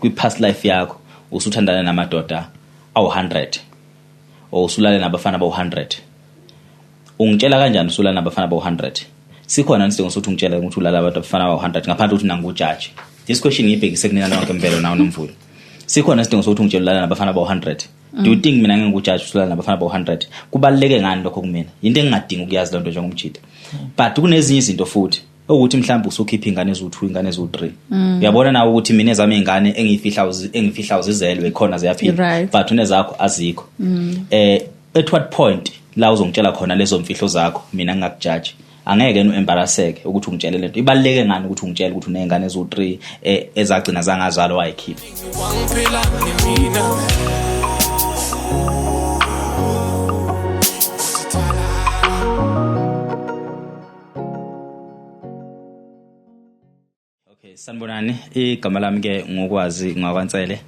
Kwi past life yakho usuthandana namadoda awu100 or usulale nabafana bawu100. Ungitshela kanjani usulala nabafana bawu100? Sikhona isidingo sokuthi ungitshele ukuthi ulala abantu abafana bawu100 ngaphandle ukuthi nangu-judge? This question ngiyibhekise kunina nonke, Mvelo nawe Nomvuyo. Sikhona isidingo sokuthi ungitshele ulala nabafana bawu100? Do you think mina ngeke ngiku-judge usulala nabafana bawu100? Kubaluleke ngani lokho kumina? Into engingadingi ukuyazi lento njengomjida. But kunezinye izinto futhi ukuthi mhlawumbe usukhipha ingane eziwu2, ingane eziwu3, uyabona nawe ukuthi mina ezami ingane engiyifihla uzizelwe khona ziyaphila, but unezakho azikho. At what point la uzongitshela khona lezo mfihlo zakho mina ngingakujaji, angeke nu-embarrasseke ukuthi ungitshele lento? Ibaluleke ngani ukuthi ungitshele ukuthi uney'ngane eziwu-3 ezagcina zangazalwa wayikhipha? Wangiphila mina. Okay, sanibonani. Igama lami ke ngokwazi ngakwaNsele.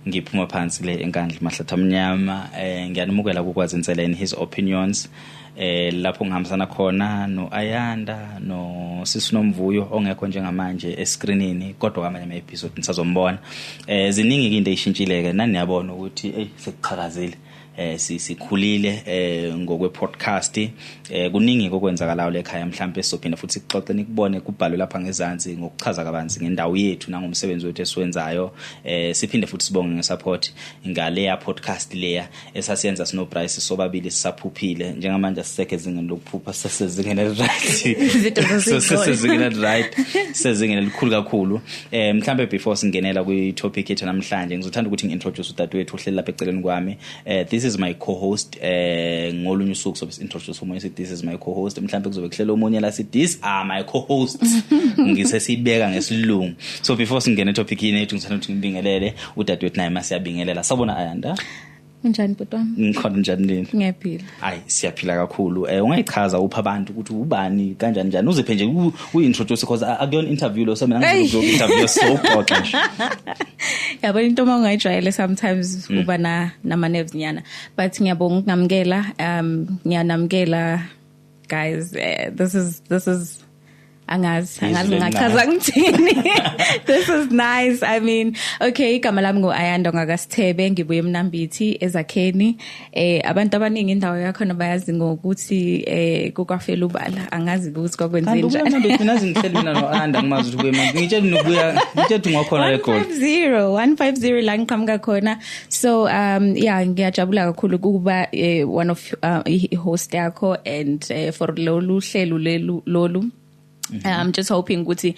Ngiphuma phansi le eNkandla, Mahlatha Amnyama. Ngiyanimukela kukwazi Nsele and his opinions. Lapho ngihambisana khona no Ayanda no Sisi Nomvuyo ongekho njengamanje escreenini, kodwa kwamanye ama episode nisazombona. Ziningi into ezishintshile ke, nani niyabona ukuthi hey, sekuqhakazile. Sikhulile ngokwe podcast. Kuningi kokwenzakalayo lekhaya, mhlawumbe sizophinda futhi sixoxe, nikubone kubhalwe lapha ngezansi ngokuchaza kabanzi ngendawo yethu nangomsebenzi wethu esiwenzayo. Siphinde futhi sibonge nge-support ngaleya podcast leya esasiyenza sino Bryce sobabili sisaphuphile. Njengamanje asisekho ezingeni lokuphupha, sisezingeni eli-right. Izinto zazingcono. Sisezingeni eli-right, sezingeni elikhulu kakhulu. Mhlambe before singenela kwi topic yethu namhlanje, ngizothanda ukuthi ngi-introduce udadewethu uhleli lapha eceleni kwami. This is my co-host. Ngolunye usuku sobe introduce omunye sithi, "This is my co-host." Mhlambe kuzobe kuhlela omunye la sithi, "These are my co-hosts." Ngisesibeka ngesilungu. So before singene etopicini yethu, ngithanda ukuthi ngibingelele udadewethu naye. Masiyabingelela. Sawubona, Ayanda. Unjani, bhuti wami? Ngikhona, njani nini? Ngiyaphila. Hayi, siyaphila kakhulu. Ungayichaza upha abantu ukuthi ubani, kanjani njani, uziphe nje uyi-introduce, because akuyona interview lo, so mina ngizoku interview, so uxoxa nje. Yabo, into uma ungayijwayele sometimes uba na nama nerves nyana, but ngiyabonga ukungamukela. Ngiyanamukela guys. This is angazi Izwi. Ngingachaza ngithini? This is nice. I mean, okay, igama lami ngu-Ayanda ngakaSithebe, ngibuye eMnambithi, eZakheni. Abantu abaningi indawo yakhona bayazi ngokuthi kukwafela ubala, angazi ukuthi kwakwenze Kanti ubuya njani. Mnambithi? Mina ngihleli mina no-Ayanda, ngimazi ukuthi ubuye manje, ngitshela nokubuya, ngitshela ukuthi ngokhona le Goli. 150 150 la ngiqhamuka khona. So yeah, ngiyajabula kakhulu ukuba one of i-host yakho and for lolu hlelo lelu lolu. I'm just hoping ukuthi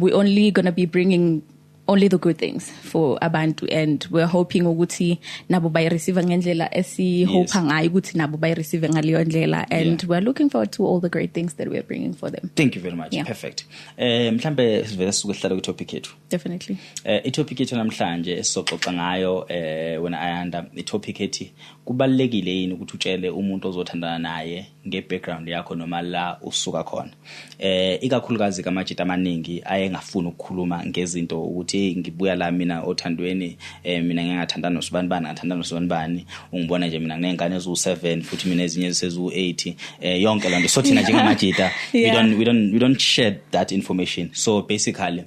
we only going to be bringing only the good things for abantu, and we're hoping ukuthi nabo bayi-receive ngendlela esi-hope ngayo ukuthi nabo bayi-receive ngaleyo ndlela, and we're looking forward to all the great things that we're bringing for them. Thank you very much. Perfect. Mhlambe sivele sisuke sihlale kwi-topic yethu. Definitely. I-topic yethu namhlanje esizoxoxa ngayo, wena Ayanda, i-topic ethi kubalekile yini ukuthi utshele umuntu ozothandana naye nge-background yakho noma la usuka khona, ikakhulukazi kamajita amaningi ayengafuni ukukhuluma ngezinto ukuthi, "Hey, ngibuya la mina othandweni, mina ngingathandana nosibani bani, ngathandana nosibani bani, ungibona nje mina nginey'ngane eziwu-7 futhi mina ezinye seziwu-8," yonke loo nto. So thina njengamajita we don't share that information. So basically,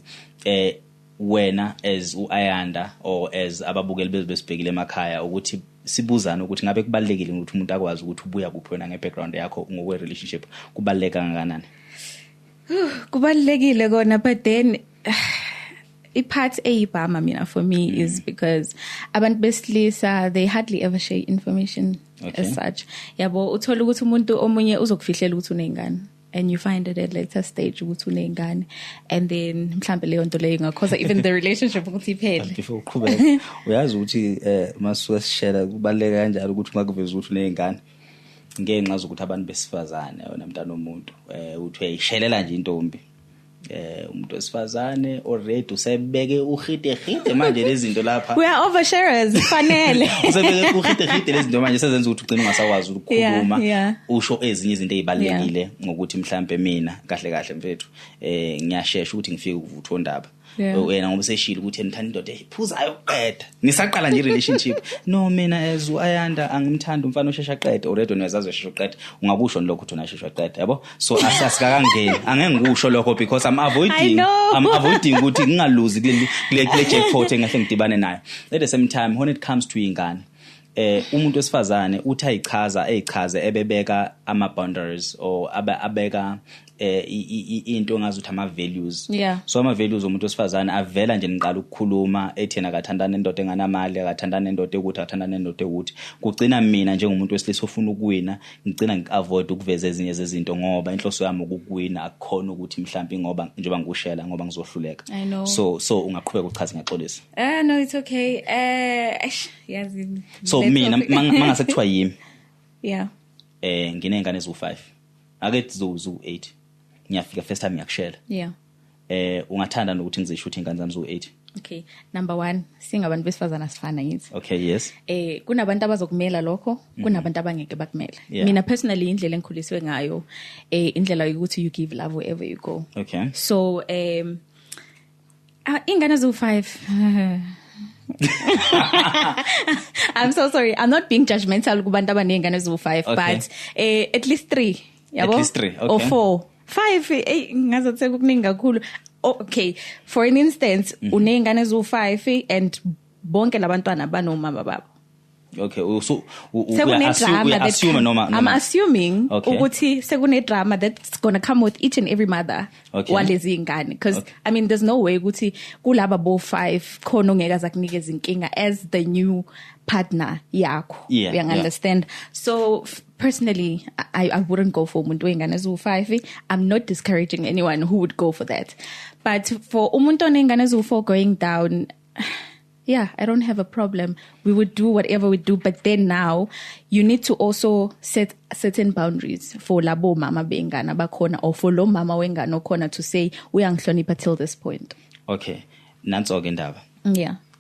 wena as uAyanda or as ababukeli besibhekile emakhaya, ukuthi sibuzane ukuthi ngabe kubalekile ukuthi umuntu akwazi ukuthi ubuya kuphi wena nge-background yakho ngokwe relationship, kubaluleka kangakanani? Kubalulekile kona, but then i-part eyibhama mina for me is because abantu besilisa, they hardly ever share information as such, yabo. Uthola ukuthi umuntu omunye uzokufihlela ukuthi uneyingane, and you find it at later stage ukuthi uneyingane, and then mhlambe leyo nto leyo ingakhoza even the relationship ukuthi iphele. Before uqhubeke, uyazi ukuthi masuke sishela kubaluleke kanjalo ukuthi ungakuveza ukuthi uneyingane, ngenxa zokuthi abantu besifazane, wena mntana omuntu, uthi uyayishelela nje intombi, umuntu wesifazane already usebeke uhide hide manje lezi zinto lapha. We are oversharers, fanele. Usebeke uhide hide lezi zinto manje, sezenza ukuthi ugcine ungasakwazi ukukhuluma, usho ezinye izinto ezibalekile, ngokuthi mhlambe mina kahle kahle mfethu ngiyashesha ukuthi ngifike kuvuthondaba. Yeah. Wena ngoba useshilo ukuthi enithanda indoda ephuzayo uqeda, nisaqala nje i-relationship. No, mina as Ayanda angimthandi umfana oshesha aqede. Already uyazazi ushesha uqeda, ungakusho lokho ukuthi unashesha uqeda, yabo. So asasikakangeni, angeke ngikusho lokho because I'm I avoiding know. I'm avoiding ukuthi ngingaluzi kule jackpot engahle ngidibane nayo. At the same time, when it comes to ingane, umuntu wesifazane uthi ayichaza, eyichaze, ebebeka ama boundaries or abeka into ngazuthi ama values. So ama values omuntu wesifazane avela nje niqala ukukhuluma, ethi yena akathandana nendoda enganamali, akathandana nendoda ukuthi, akathandana nendoda ukuthi. Kugcina mina njengomuntu wesilisa ofuna ukuwina, ngigcina ngiavoid ukuveza ezinye zezinto, ngoba inhloso yami ukuwina, akukhona ukuthi mhlawumbe ngoba njengoba ngikushela ngoba ngizohluleka. I know. So ungaqhubeka uchaze, ngiyaxolisa. No, it's okay. Eish, yazi. So let's mina mangase kuthiwa yimi, nginey'ngane eziwu-5, ake ziwu-8, ngiyafika first time ngiyakushela, ungathanda nokuthi ngizisho ukuthi ingane zami ziwu-8? Okay. Number 1, singabantu besifazana sifana, ngithi. Okay, yes. Kunabantu abazokumela lokho, kunabantu abangeke bakumele. Mina personally, indlela engikhuliswe ngayo, indlela yokuthi you give love wherever you go. So ingane ziwu-5. I'm so sorry. I'm not being judgmental kubantu abaney'ngane eziwu-5, but at least 3, yabo? At least 3, okay. Or 4. 5, ngazathi sekukuningi kakhulu. Okay, for an instance, uney'ngane eziwu-5 and bonke labantwana banomama babo. Okay, so Sekune drama uya that assume I'm noma assuming Okay. ukuthi sekune drama that's going to come with each and every mother walezi ingane, because there's no way ukuthi kulaba bo 5 khona ongeke azakunikeza inkinga as the new partner yakho. You understand? So personally, I wouldn't go for umuntu wengane eziwu-5. I'm not discouraging anyone who would go for that, but for umuntu onengane eziwu-4 going down, yeah, I don't have a problem. We would do whatever we do, but then now you need to also set certain boundaries for labo mama bengane bakhona, or for lo mama wengane okhona, to say uyangihlonipha till this point. Okay, nanso ke indaba.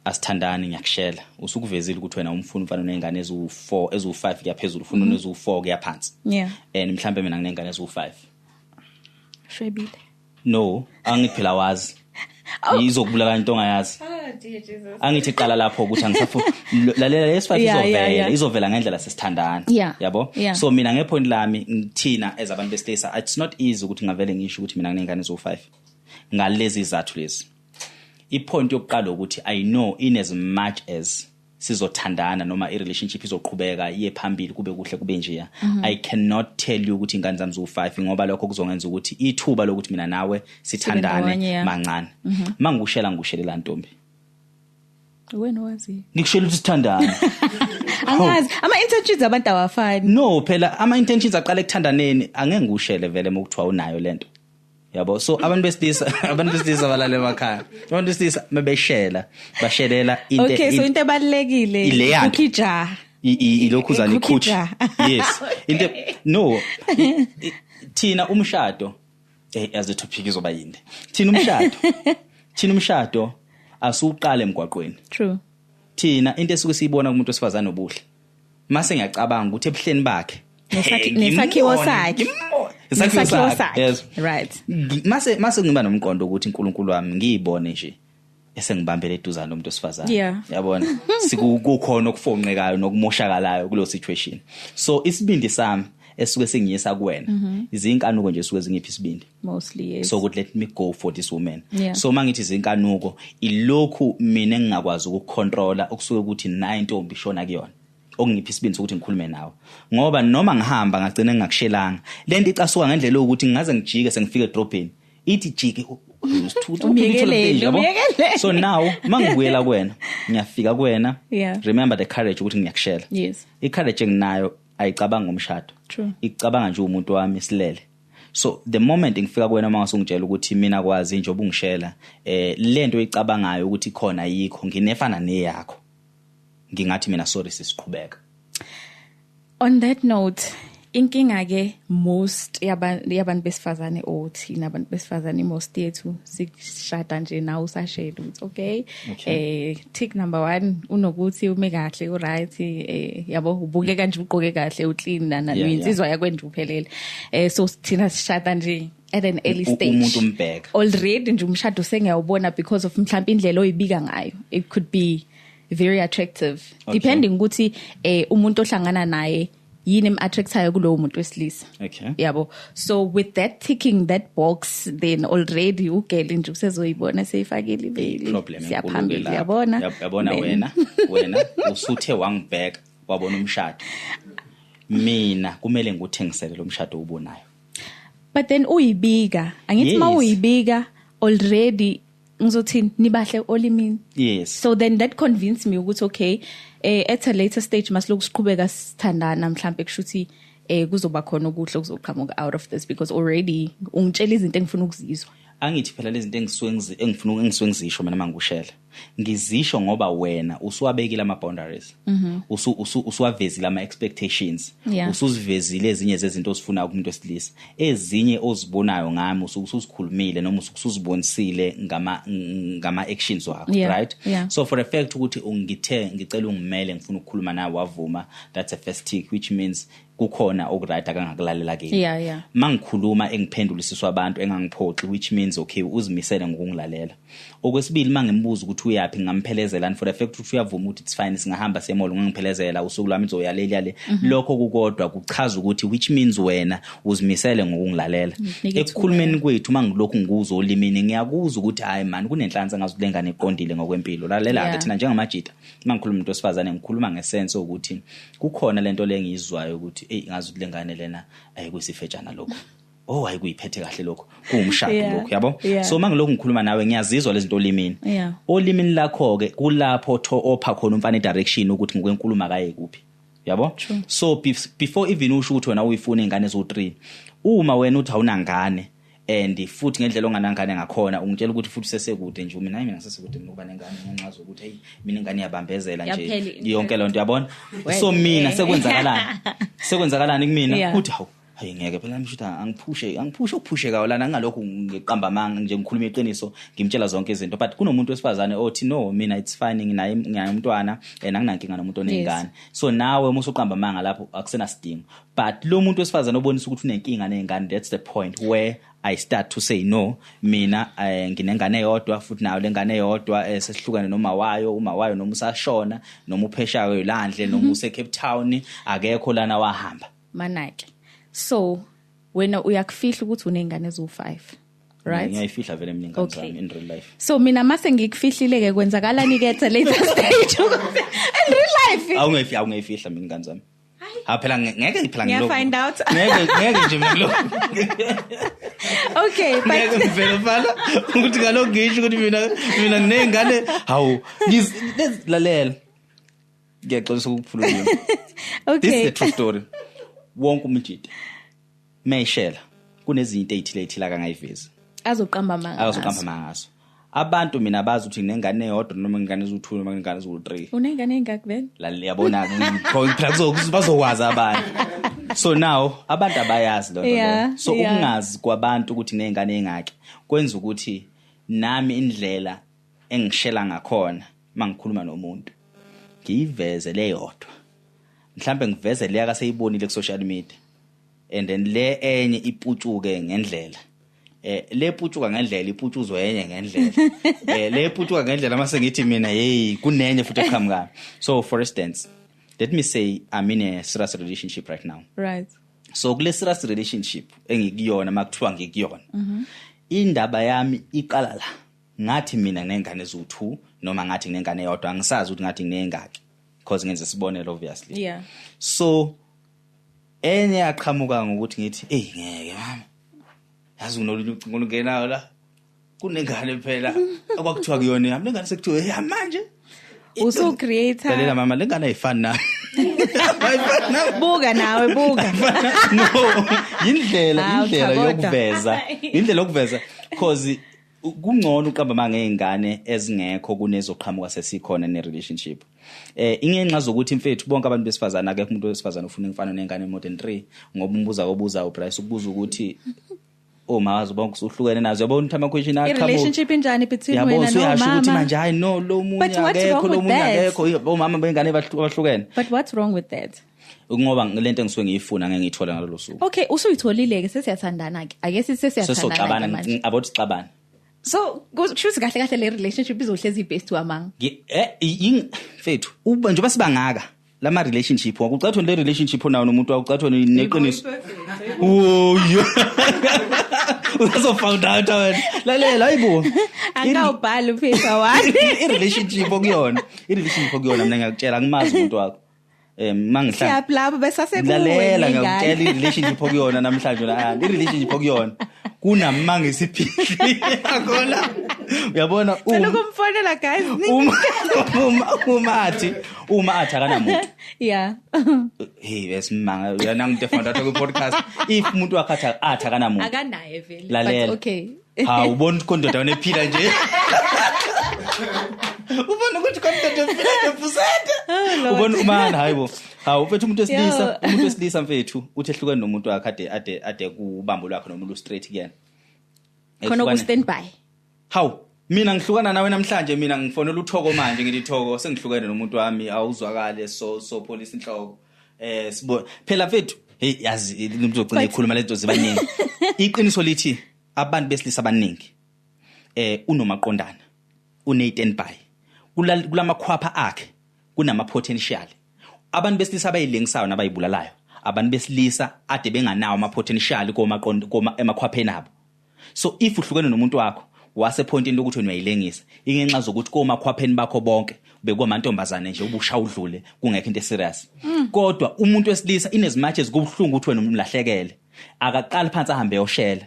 Asithandani, ngiyakushela. Usukuvezile ukuthi wena umfuna umfana onengane eziwu-4, eziwu-5 kuya phezulu, ufuna eziwu-4 kuya phansi. And mhlambe mina nginengane eziwu-5. Shwebile. No, angithi phela wazi. Oh. Izokubulala into ongayazi. Oh dear Jesus. Angithi qala lapho ukuthi angisafuni lalela lesi 5 izovela, izovela ngendlela sesithandana. Yabo? So mina ngepoint lami, ngithina as abantu besilisa, it's not easy ukuthi ngavele ngisho ukuthi mina nginengane eziwu-5. Ngalezi izathu lezi. Ipoint yokuqala ukuthi I know in as much as sizothandana noma i-relationship izoqhubeka iye phambili, kube kuhle kube njeya, I cannot tell you ukuthi ingane zami ziwu-5, ngoba lokho kuzongenza ukuthi ithuba lokuthi mina nawe sithandane ndawonye, yeah. mancane. Mangikushela, ngikushelela ntombi. Wena wazi. Ngikushela ukuthi sithandane. Angazi, ama intentions abantu awafani. No, phela ama intentions aqala ekuthandaneni, angeke ngikushele vele mokuthiwa unayo lento. Yabo, so abantu besilisa balale emakhaya. Abantu besilisa mebeshela, bashelela into. Okay, so into ebalekile Ileya nto. ukija. Ilokhuzana Cookie ikhutshi. jar. Yes. Into no. Thina umshado, as the topic izoba yinde. Thina umshado. Thina umshado asuqala emgwaqweni. True. Thina into esuke siyibona kumuntu wesifazane obuhle. Mase ngiyacabanga ukuthi ebuhleni bakhe, Nesakhiwo ngimbone, sakhe. ngimbone. Nesakhiwo Nesakhiwo sakhe. sakhe. Yes. Right. Mase ngiba nomqondo ukuthi uNkulunkulu wami ngiyibone nje esengibambele eduzane nomuntu wesifazane. Yabona, sikukhona okufonqekayo nokumoshakalayo kulo situation. So isibindi sami esuke sengiyisa kuwena, izinkanuko nje esuke zingiphi isibindi. Mostly, yes. So ukuthi let me go for this woman. So mangithi izinkanuko, ilokhu mina engingakwazi ukucontrola okusuke ukuthi nayi intombi ishona kuyona, okungiphi isibindi sokuthi ngikhulume nawe, ngoba noma ngihamba ngagcina ngingakushelanga, lento icasuka ngendlela yokuthi ngingaze ngijike sengifike edrobheni, ithi jike Umyekelele, yabo? umyekelele. So now mangibuyela kuwena, ngiyafika kuwena, remember the courage ukuthi ngiyakushela. I-courage enginayo ayicabanga ngomshado. Icabanga nje umuntu wami silele. So the moment ngifika kuwena, uma usungitshela ukuthi mina kwazi nje obungishela, lento oyicabangayo ukuthi khona ayikho, nginefana neyakho, ngingathi mina sorry, sisiqhubeka. On that note, inkinga ke most yabantu besifazane, or thina abantu besifazane, most yethu sishada nje nawe usashela ukuthi okay, tick number 1 unokuthi ume kahle, u right, yabo, ubukeka nje, ugqoke kahle, uclean, na insizwa yakwenje uphelele. So thina sishada nje At an early stage. Umuntu umbheka. Already nje umshado sengiyawubona because of mhlawumbe indlela oyibika ngayo. It could be very attractive. Okay. Depending ukuthi umuntu ohlangana naye yini em-attractayo kulowo muntu wesilisa. Okay. Yabo. So with that ticking that box, then already ugele nje usezoyibona seyifakile iveli. Problem enkulu-ke Siyaphambili lapho. yabona. Yabona wena usuthe wangibheka wabona umshado. Mina kumele ngikuthengisele lo mshado ubonayo. But then uyibika, angithi mawuyibika already ngizothini nibahle olimini. Yes. So then that convinced me ukuthi okay, at a later stage masiloku siqhubeka sithandana mhlambe kushuthi kuzoba khona okuhle okuzoqhamuka out of this because already ungitshela izinto engifuna ukuzizwa. Angithi phela lezi zinto engisuke engifuna engisuke ngizisho mina mangushela. Ngizisho ngoba wena usuwabekile ama boundaries. Usuwavezile ama expectations. Usuzivezile ezinye zezinto ozifuna kumuntu wesilisa. Ezinye ozibonayo ngami usuzikhulumile noma usuzibonisile ngama actions wakho, right? So for a fact ukuthi ungithe ngicela ungimele ngifuna ukukhuluma nawe wavuma, that's a first tick, which means kukhona okuright akangakulalela kimi. Mangikhuluma engiphendulisiswa abantu engangiphoxi, which means okay uzimisele ngokungilalela. Okwesibili mangimbuza ukuthi uyapi ngingamphelezela, and for the fact ukuthi uyavuma ukuthi it's fine singahamba semall ungangiphelezela usuku lwami ngizoyalela le. Lokho kukodwa kuchaza ukuthi which means wena uzimisele ngokungilalela. Ekukhulumeni kwethu mangilokhu ngikuzo olimini ngiyakuzwa ukuthi hayi man kunenhlanhla ngazuthi lengane iqondile ngokwempilo. Lalela ke thina njengamajita mangikhuluma umuntu wesifazane ngikhuluma ngesense ukuthi kukhona lento lengiyizwayo ukuthi hey ngazuthi lengane lena ayikuyisifetshana lokho. Oh ayikuyiphethe kahle lokho kuwumshado lokho yabo. So mangilokhu ngikhuluma nawe ngiyazizwa lezi zinto olimini. Olimini lakho ke kulapho opha khona umfana direction ukuthi ngokwenkulumo akaye kuphi yabo. So before even usho ukuthi wena uyifuna ingane ezo3, uma wena uthi awunangane and futhi ngendlela onganangane ngakhona ungitshela ukuthi futhi sesekude nje mina ngisesekude mina ukuba nengane ngenxa zokuthi hey mina ingane iyabambezela nje yonke lonto yabona. So mina sekwenzakalani kumina ukuthi hawu hayi ngeke phela ngisho ukuthi angiphushe ukuphusheka lana ngalokho ngiqamba amanga nje ngikhuluma iqiniso ngimtshela zonke izinto. But kunomuntu wesifazane othi no mina it's fine nginaye umntwana and anginankinga nomuntu onengane. So nawe uma usuqamba amanga lapho akusenasidingo. But lo muntu wesifazane obonisa ukuthi unenkinga nengane, that's the point where I start to say no mina nginengane eyodwa futhi nayo lengane eyodwa sesihlukane noma wayo uma wayo noma usashona noma upheshayo elandle noma use Cape Town akekho lana wahamba manake. So wena uyakufihla ukuthi unengane ezo5, right? Ngiyayifihla vele mina ingane zami in real life. So mina mase ngikufihlile ke kwenzakalani ke at a later stage in real life? Awungayifihla mina ingane zami. Ha phela ngeke phela ngilokho. Ngiya find out. Ngeke nje mina ngilokho. Okay, but ngeke vele mfana ukuthi ngalokho ngisho ukuthi mina nginengane hawu ngilalela. Ngiyaxolisa ukuphulula. Okay. This is the true story. Wonke umjita mayishela kunezinto ezithile ezithile akangayivezi. Azoqamba amanga ngazo. Abantu mina bazi ukuthi nginengane eyodwa noma ngingane ezu2 noma ngingane ezu3. Unengane engaki vele? Lalela yabona phela bazokwazi abantu. So now abantu abayazi lonto leyo. So ukungazi kwabantu ukuthi nengane engaki kwenza ukuthi nami indlela engishela ngakhona mangikhuluma nomuntu ngiyiveze leyodwa. Mhlambe ngiveze leya kaseyibonile ku social media and then le enye iputshuke ngendlela. Le putshuka ngendlela iputshuzwe enye ngendlela. Le putshuka ngendlela mase ngithi mina hey kunenye futhi eqhamukayo. So for instance, let me say I'm in a serious relationship right now. Right. So kule serious relationship engikuyona makuthiwa ngikuyona. Indaba yami iqala la. Ngathi mina nginengane ezu2 noma ngathi nginengane eyodwa angisazi ukuthi ngathi nginengaki. Because ngenze sibonelo obviously. Yeah. So enye yaqhamuka ngokuthi ngithi hey ngeke mama. Yazi unolunye ucingo olungenayo la. Kunengane phela okwakuthiwa kuyona yami lengane sekuthiwa hey manje usu creator. Lalela mama lengane ayifani nawe. Ayifani nawe. Buka nawe buka. No, indlela yokuveza. Indlela yokuveza because kungcono uqamba manga ngezingane ezingekho kunezoqhamuka sesikhona ne relationship. Ingenxa zokuthi mfethu bonke abantu besifazana akekho umuntu wesifazana ufuna ingifana nengane more than 3 ngoba umbuza obuza uPrice ukubuza ukuthi oma wazi bonke usuhlukene nazo yabona ukuthi ama question aqhamuka I relationship injani between wena no mama yabo ukuthi manje hayi no lo munye akekho lo munye akekho omama bengane abahlukene. But what's wrong with that? Ngoba lento engisuke ngiyifuna ngeke ngiyithole ngalolo suku. Okay, usuyitholile ke, sesiyathandana ke, ake sithi sesiyathandana. Sesoxabana. Ke manje. About sixabana. So kusho ukuthi kahle kahle le relationship izohlezi based wamanga. Mfethu, uba njengoba sibangaka lama relationship wakho, ucathweni le relationship onawo nomuntu wakho, ucathweni neqiniso. Oh yo, uzo found out wena. Lalela, hayibo. Angawubhali uphepha wani. I-relationship okuyona, mina ngiyakutshela, angimazi umuntu wakho, mangihlala Siyaphi lapho besasekuwe? Lalela. Ney'ngane. Ngiyakutshela, i-relationship okuyona namhlanje la, i-relationship okuyona kunamanga esiphihli yakhona, uyabona? Cela ukumfonela, guys. Uma athi akanamuntu, hey, besimanga uyana umuntu efound out kwi-podcast if umuntu wakhe athi akanamuntu. Akanaye vele. Lalela. But okay. Ha, ubona ukuthi khona indoda wena ephila nje, ubona ukuthi khona indoda ephila nje phusete. Lord. Ubona man, hayibo, hawu mfethu, umuntu wesilisa, Yo. umuntu wesilisa mfethu, uthi ehlukene nomuntu wakhe, ade kubambo lwakhe nomuntu straight kuyena. Khona ku stand by. Hawu, mina ngihlukana nawe namhlanje, mina ngifonela uThoko manje, ngithi, "Thoko, sengihlukene nomuntu wami, awuzwakale." So pholisa inhloko, sibo phela mfethu. Hey, yazi umuntu ogcina ekhuluma lento zibaningi. Iqiniso lithi abantu besilisa abaningi unomaqondana, une standby kulamakhwapha akhe, kunama potential. Abantu besilisa abayilengisayo nabayibulalayo, abantu besilisa ade benganawo ama potential komaqondo koma emakhwapheni abo. So if uhlukene nomuntu wakho wasepointini lokuthi wena uyayilengisa, ingenxa zokuthi komakhwapheni bakho bonke bekuwamantombazane nje, ubusha udlule, kungekho into eserious. Kodwa umuntu wesilisa, in as much as kubuhlungu ukuthi wena umlahlekele, akaqali phansi ahambe yoshela.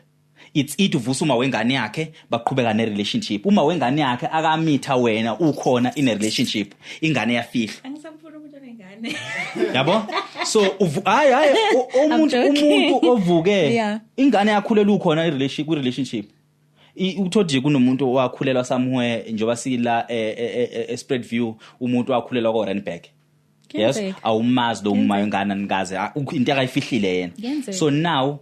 It's it uvusa uma wengane yakhe, baqhubeka ne-relationship. Uma wengane yakhe akamitha, wena ukhona in a relationship, ingane yafihlwa. Angisamfuna umuntu onengane. Yabo, so hayi hayi, umuntu I'm joking. umuntu ovuke ingane yakhulela ukhona i-relationship, kwi-relationship. Uthole nje kunomuntu owakhulelwa somewhere, njengoba sila e-Spread View, umuntu wakhulelwa ko-Randburg, yes. Kuyenzeka. Awumazi lo uma wengane anikaze, into akayifihlile yena. Kuyenzeka. So now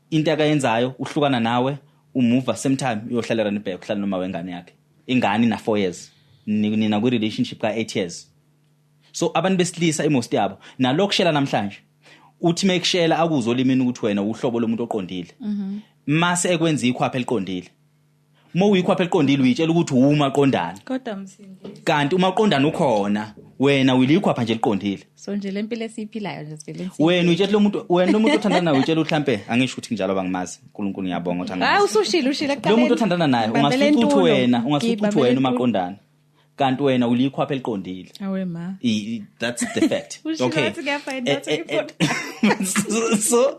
into akayenzayo, uhlukana nawe, umuva same time uyohlala eRandburg, uhlala noma wengane yakhe, ingane ina 4 years. Nina kwi-relationship ka-8 years. So abantu besilisa, imost yabo nalokushela namhlanje, uthi mekushela akuzwe olimini ukuthi wena uhlobo lomuntu oqondile, mase ekwenza ikhwapha eliqondile. Uma uyikhwapha eliqondile, uyitshela ukuthi umaqondana. Kodwa Msindisi. Kanti umaqondana ukhona, wena uyilikhwapha nje eliqondile. So nje lempilo esiyiphilayo nje sivele Wena uyitshela lo muntu, wena lo muntu othandana naye, uyitshela ukuthi mhlambe, angisho ukuthi njalo, bangimazi, uNkulunkulu ngiyabonga ukuthi Hayi, angimazi. usushilo, ushilo. Lo muntu othandana naye, ungasuthi ukuthi wena, ungasuthi ukuthi wena umaqondana, kanti wena ulikhwapha eliqondile. Awe ma. That's the fact. Ushilo Okay. wathi kuyafind out So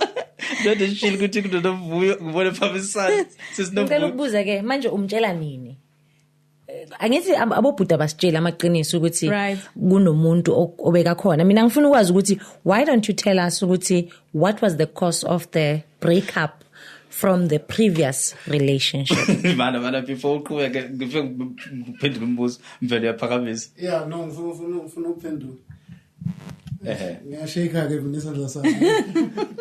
ndoda shilo ukuthi kunovuyo, ngibone phambisana. Ngicela Sisinovuyo. ukubuza ke manje, umtshela nini? Angithi abobhuda basitshela amaqiniso ukuthi kunomuntu obeka khona. Mina ngifuna ukwazi ukuthi why don't you tell us ukuthi what was the cause of the breakup from the previous relationship? Mana mana, before uqhubeke, ngifike ngiphendule umbuzo, mvelo uyaphakamisa. Yeah, no, ngifuna ukuphendula. Ehhe. Ngiyashake ke mina isandla sami.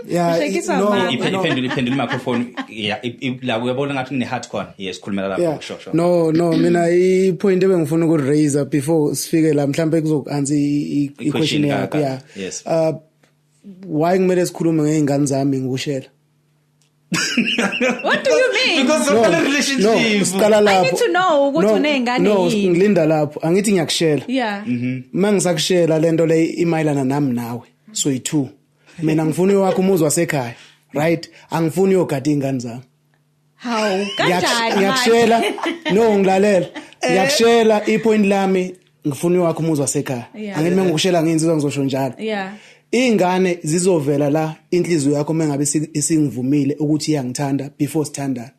Yeah, Ushakiswa no, mama. no. Iphendule i-microphone. Yeah, la uyabona ngathi kune heart khona. Yes, khulumela lapho. Sure. No, mina i-point ebengifuna uku-raise before sifike la, mhlambe kuzoku-answer i-question yakho, yeah. Yes. Why kumele sikhulume ngey'ngane zami ngikushela? What do you mean? Because of the relationship. No, siqala lapho. I need to know ukuthi No, uney'ngane no, yini. ngilinda lapho. Angithi ngiyakushela. Uma ngisakushela, lento le imayelana nami nawe. So yi-two. Mina ngifuna wakho umuzi wasekhaya, right? Angifuni uyogada iy'ngane zami. Hawu, kanjani? Ngiyakushela. No, ngilalela. Ngiyakushela, ipoint lami, ngifuna wakho umuzi wasekhaya. Angithi mengukushela ngiyinsizwa, ngizosho njalo. Ingane zizovela la inhliziyo yakho mengabe isingivumile ukuthi iyangithanda before sithandana,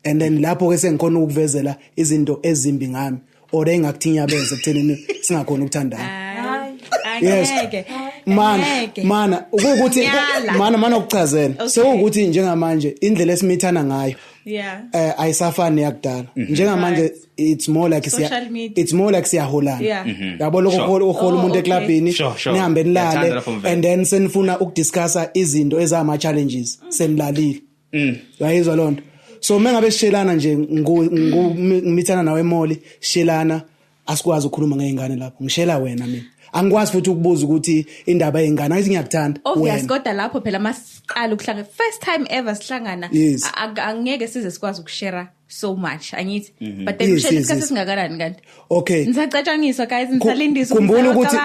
and then lapho ke sengikhona ukukuvezela izinto ezimbi ngami or engakuthinyabeza ekuthenini singakhona ukuthandana. Yes. Angeke. Mana. Angeke. Mana ukuthi Ngiyala. Mana ukuchazela. Sekuwukuthi njengamanje indlela esimithana ngayo ayisafani yakudala. Njengamanje it's more like siya Social media. it's more like siyaholana. Yabo, lokho uhola umuntu eklabhini, nihambe Ngiyathanda nilale, lapho mvelo. and then senifuna ukudiscussa izinto ezama challenges senilalile. Uyayizwa lonto? So mengabe sishelana nje, ngimithana nawe emoli, sishelana, Asikwazi ukukhuluma ngeingane lapho, ngishela wena mina. Angikwazi futhi ukubuza ukuthi indaba yeingane, angithi ngiyakuthanda Obvious, wena. kodwa lapho phela masiqala ukuhlangana, first time ever sihlangana, angeke size sikwazi ukushare so much, angithi? But then ushare isikhathi esingakanani kanti? Okay. Nisacatshangiswa guys, nisalindiswa.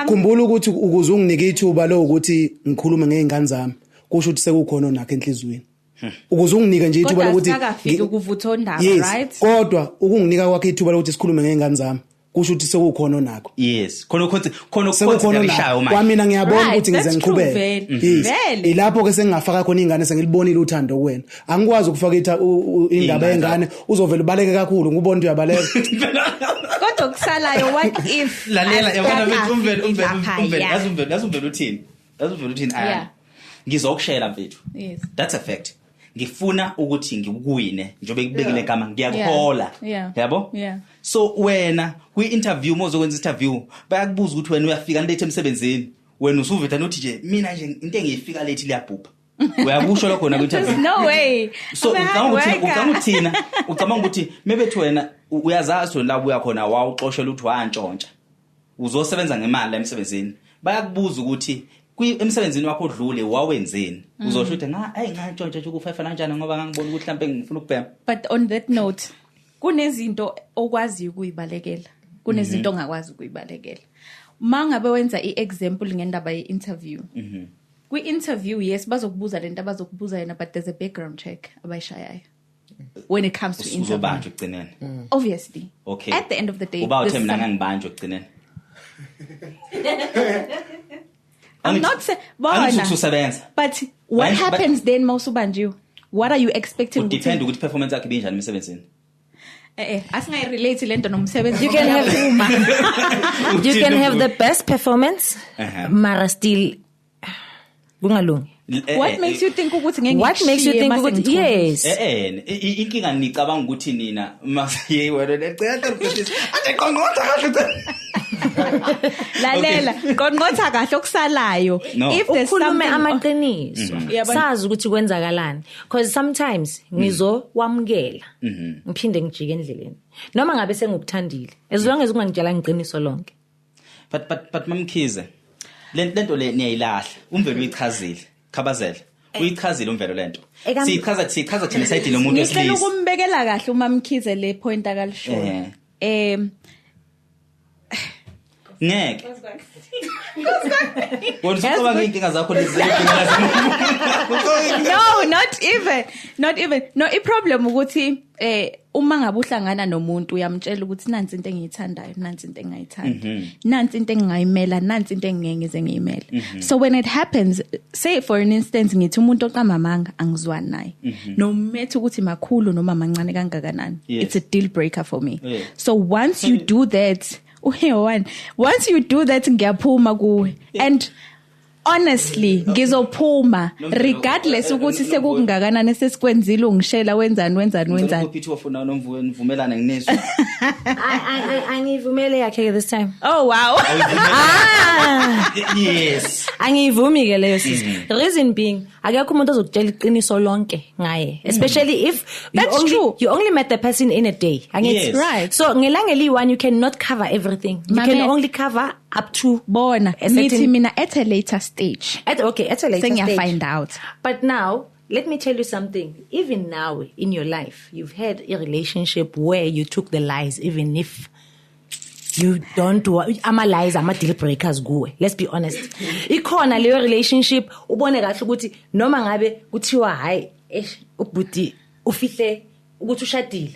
Khumbula ukuthi ukuze unginike ithuba lo ukuthi ngikhulume ngeingane zami, kusho ukuthi sekukhona onakho enhliziyweni. Ukuze unginike nje ithuba lokuthi kodwa akafiki ukuvutha ondaba, right? Kodwa ukunginika kwakhe ithuba lokuthi sikhulume ngeingane zami, kusho ukuthi sekukhona onakho. Yes, khona khona manje. Kwamina ngiyabona ukuthi ngize ngiqhubeke. Yes. Ilapho ke sengingafaka khona ingane, sengilibonile uthando kuwena. Angikwazi ukufaka indaba yengane, uzovela ubaleke kakhulu, ngubona ukuthi uyabaleka. Kodwa kusalayo, what if lalela yabona mfethu, umvelo yazumvelo uthini? Yazumvelo uthini? Ngizokushela mfethu. That's a fact. Ngifuna ukuthi ngikuwine njengoba ngibekile igama, ngiyakuhola. Yabo? So wena kwi-interview, uma uzokwenza interview, bayakubuza ukuthi wena uyafika late emsebenzini, wena usuveta nothi nje mina nje into engiyifika late liyabhubha. Uyakusho lokho na kwi-interview? No way. So ucabanga ukuthi mebethi wena uyazazi wena la uya khona wawuxoshela ukuthi wantshontsha, uzosebenza ngemali la emsebenzini, bayakubuza ukuthi emsebenzini wakho odlule wawenzeni, uzosho ukuthi ngantshontsha nje ku-5 kanjani ngoba ngangibona ukuthi mhlambe ngifuna ukubhema. But on that note, kunezinto okwaziyo ukuyibalekela, kunezinto ongakwazi ukuyibalekela. Mangabe wenza i-example ngendaba ye-interview, kwi-interview yes bazokubuza lento abazokubuza yena, but there's a background check abayishayayo when it comes to interview. Uzobanjwa ekugcineni. Obviously. Okay. At the end of the day, uba uthe mina ngangibanjwa ekugcineni. I'm not saying, but what happens then mawusubanjiwe? What are you expecting? Depend ukuthi performance yakhe ibinjani emsebenzini. Asingayi-relate lento nomsebenzi. You can have you can have the best performance, mara still kungalungi. What makes you think ukuthi ngeke? What makes you think ukuthi yes? Inkinga nicabanga ukuthi nina masiye wena lecela ade qonqotha kahle. Lalela, qonqotha kahle okusalayo. If there's ukhulume amaqiniso, sazi ukuthi kwenzakalani, because sometimes ngizowamukela ngiphinde ngijike endleleni noma ngabe sengukuthandile, as long as ungangitshela ngiqiniso lonke. But Mamkhize, lento le niyayilahla, umvelo uyichazile, khabazela. Uyichazile umvelo lento. Siyichaza thina sayidile nomuntu wesilisa. Ngicela ukumbekela kahle uMamkhize le point akalishoyo. Ngeke. Wena usucabanga inkinga zakho lezi. No, not even. No, i problem ukuthi uma ngabe uhlangana nomuntu uyamtshela ukuthi nansi into engiyithandayo, nansi into engingayithandi, nansi into engingayimela, nansi into engingeke ngize ngiyimele. So when it happens, say for an instance ngithi umuntu oqamba amanga angizwani naye, no matter ukuthi makhulu noma mancane kangakanani, it's a deal breaker for me. So once you do that, once you do that ngiyaphuma kuwe. And honestly ngizophuma regardless ukuthi sekukungakanani sesikwenzile, ungishela wenzani. Ngicela ufuna nomvume nivumelane nginizwe. Angivumele yakhe this time. Oh wow. Yes. Angivumi ke leyo sis. Reason being akekho umuntu ozokutshela iqiniso lonke ngaye, especially if you only met the person in a day. Angithi right. So ngelanga eli-1 you cannot cover everything. You can only cover up to bona nithi mina at a later stage. At a later stage find out. But now let me tell you something. Even now in your life you've had a relationship where you took the lies, even if you don't want ama lies, ama deal breakers kuwe. Let's be honest. Ikhona leyo relationship ubone kahle ukuthi noma ngabe kuthiwa hayi ubhuti ufihle ukuthi ushadile.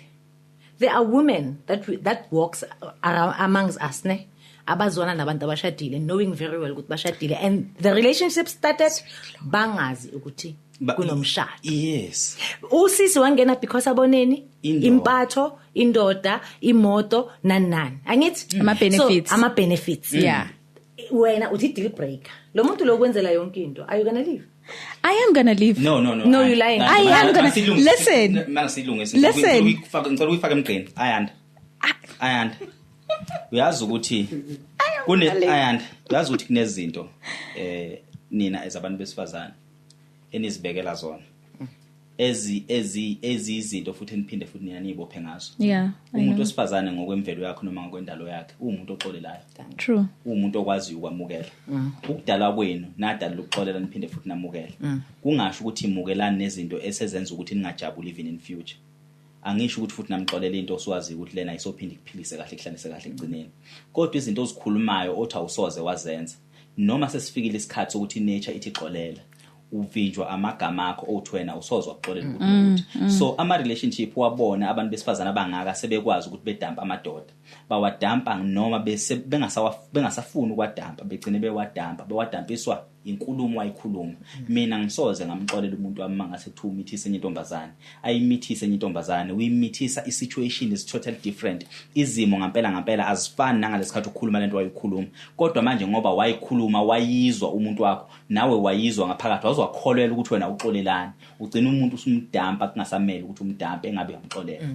There are women that walks around amongst us, ne? Abazwana nabantu abashadile, knowing very well ukuthi bashadile, and the relationship started bangazi ukuthi kunomshado. Yes. Usisi wangena because aboneni impatho, indoda, imoto, nani. Angithi ama benefits. So, ama benefits. Yeah. Wena uthi deal breaker. Lo muntu lo kwenzela yonke into. Are you going to leave? I am going to leave. No. No, you're lying. I am going to listen. Listen. Ngicela uyifake emgqeni. Ayanda. Uyazi ukuthi uyazi ukuthi kunezinto nina as abantu besifazane enizibekela zona. Ezi ezi ezizinto futhi eniphinde futhi nina niyibophe ngazo. Yeah, I Umuntu know. wesifazane ngokwemvelo yakhe noma ngokwendalo yakhe uwumuntu oxolelayo. True. Uwumuntu okwaziyo ukwamukela. Ukudalwa kwenu nadala ukuxolela niphinde futhi namukele. Kungasho ukuthi mukelani nezinto esezenza ukuthi ningajabuli even in future. Angisho ukuthi futhi namxolela into osuwazi ukuthi lena ayisophinde ikuphilise kahle, kuhlalise kahle ekugcineni, kodwa izinto ozikhulumayo othi awusoze wazenza, noma sesifikile isikhathi sokuthi nature ithi xolela, uvinjwa amagama akho othi wena usoze waxolela ukuthi. So ama relationship wabona abantu besifazana abangaka sebekwazi ukuthi bedampa amadoda, bawadampa noma bese bengasafuni ukwadampa, begcine bewadampa, bewadampiswa inkulumo ayikhuluma. Mina ngisoze ngamxolela umuntu wami mangase kuthiwa umithise enye intombazane, ayimithise enye intombazane, uyimithisa, i-situation is totally different, izimo ngampela ngampela azifani nangalesikhathi ukhuluma lento wayikhuluma. Kodwa manje ngoba wayikhuluma, wayizwa umuntu wakho, nawe wayizwa ngaphakathi, wazwakholelwa ukuthi wena uxolelani, ugcina umuntu usumdampa kungasamele ukuthi umdampe engabe uyamxolela,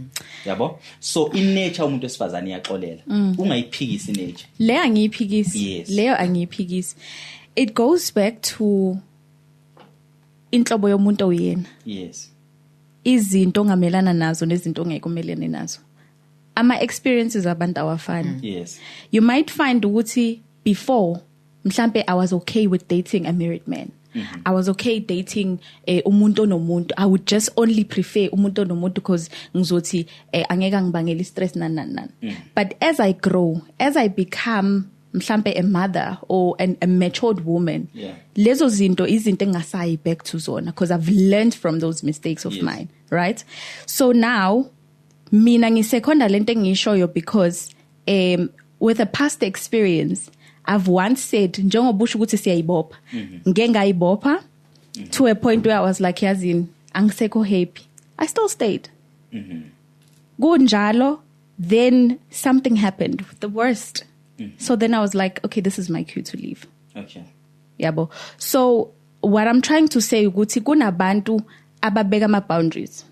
yabo. So in-nature umuntu wesifazane iyaxolela, ungayiphikisi i-nature. Leyo angiyiphikisi. Leyo angiyiphikisi. It goes back to inhlobo yomuntu oyena, izinto ongamelana nazo nezinto ongeke umelane nazo. Ama experiences abantu awafani. You might find ukuthi before mhlambe I was okay with dating a married man, I was okay dating umuntu onomuntu. I would just only prefer umuntu onomuntu because ngizothi angeke angibangele stress, nani nani nani. But as I grow, as I become mhlambe a mother or a matured woman, lezo zinto izinto engasayi back to zona because I've learned from those mistakes of mine, right? So now mina ngisekhonda lento engishoyo because with a past experience I've once said, njengoba usho ukuthi siyayibopha, ngeke ngayibopha to a point where I was like, yazini, angisekho happy. I still stayed kunjalo. Then something happened, the worst. So then I was like, okay, this is my cue to leave. Yabo, so what I'm trying to say ukuthi kunabantu ababeka ama boundaries,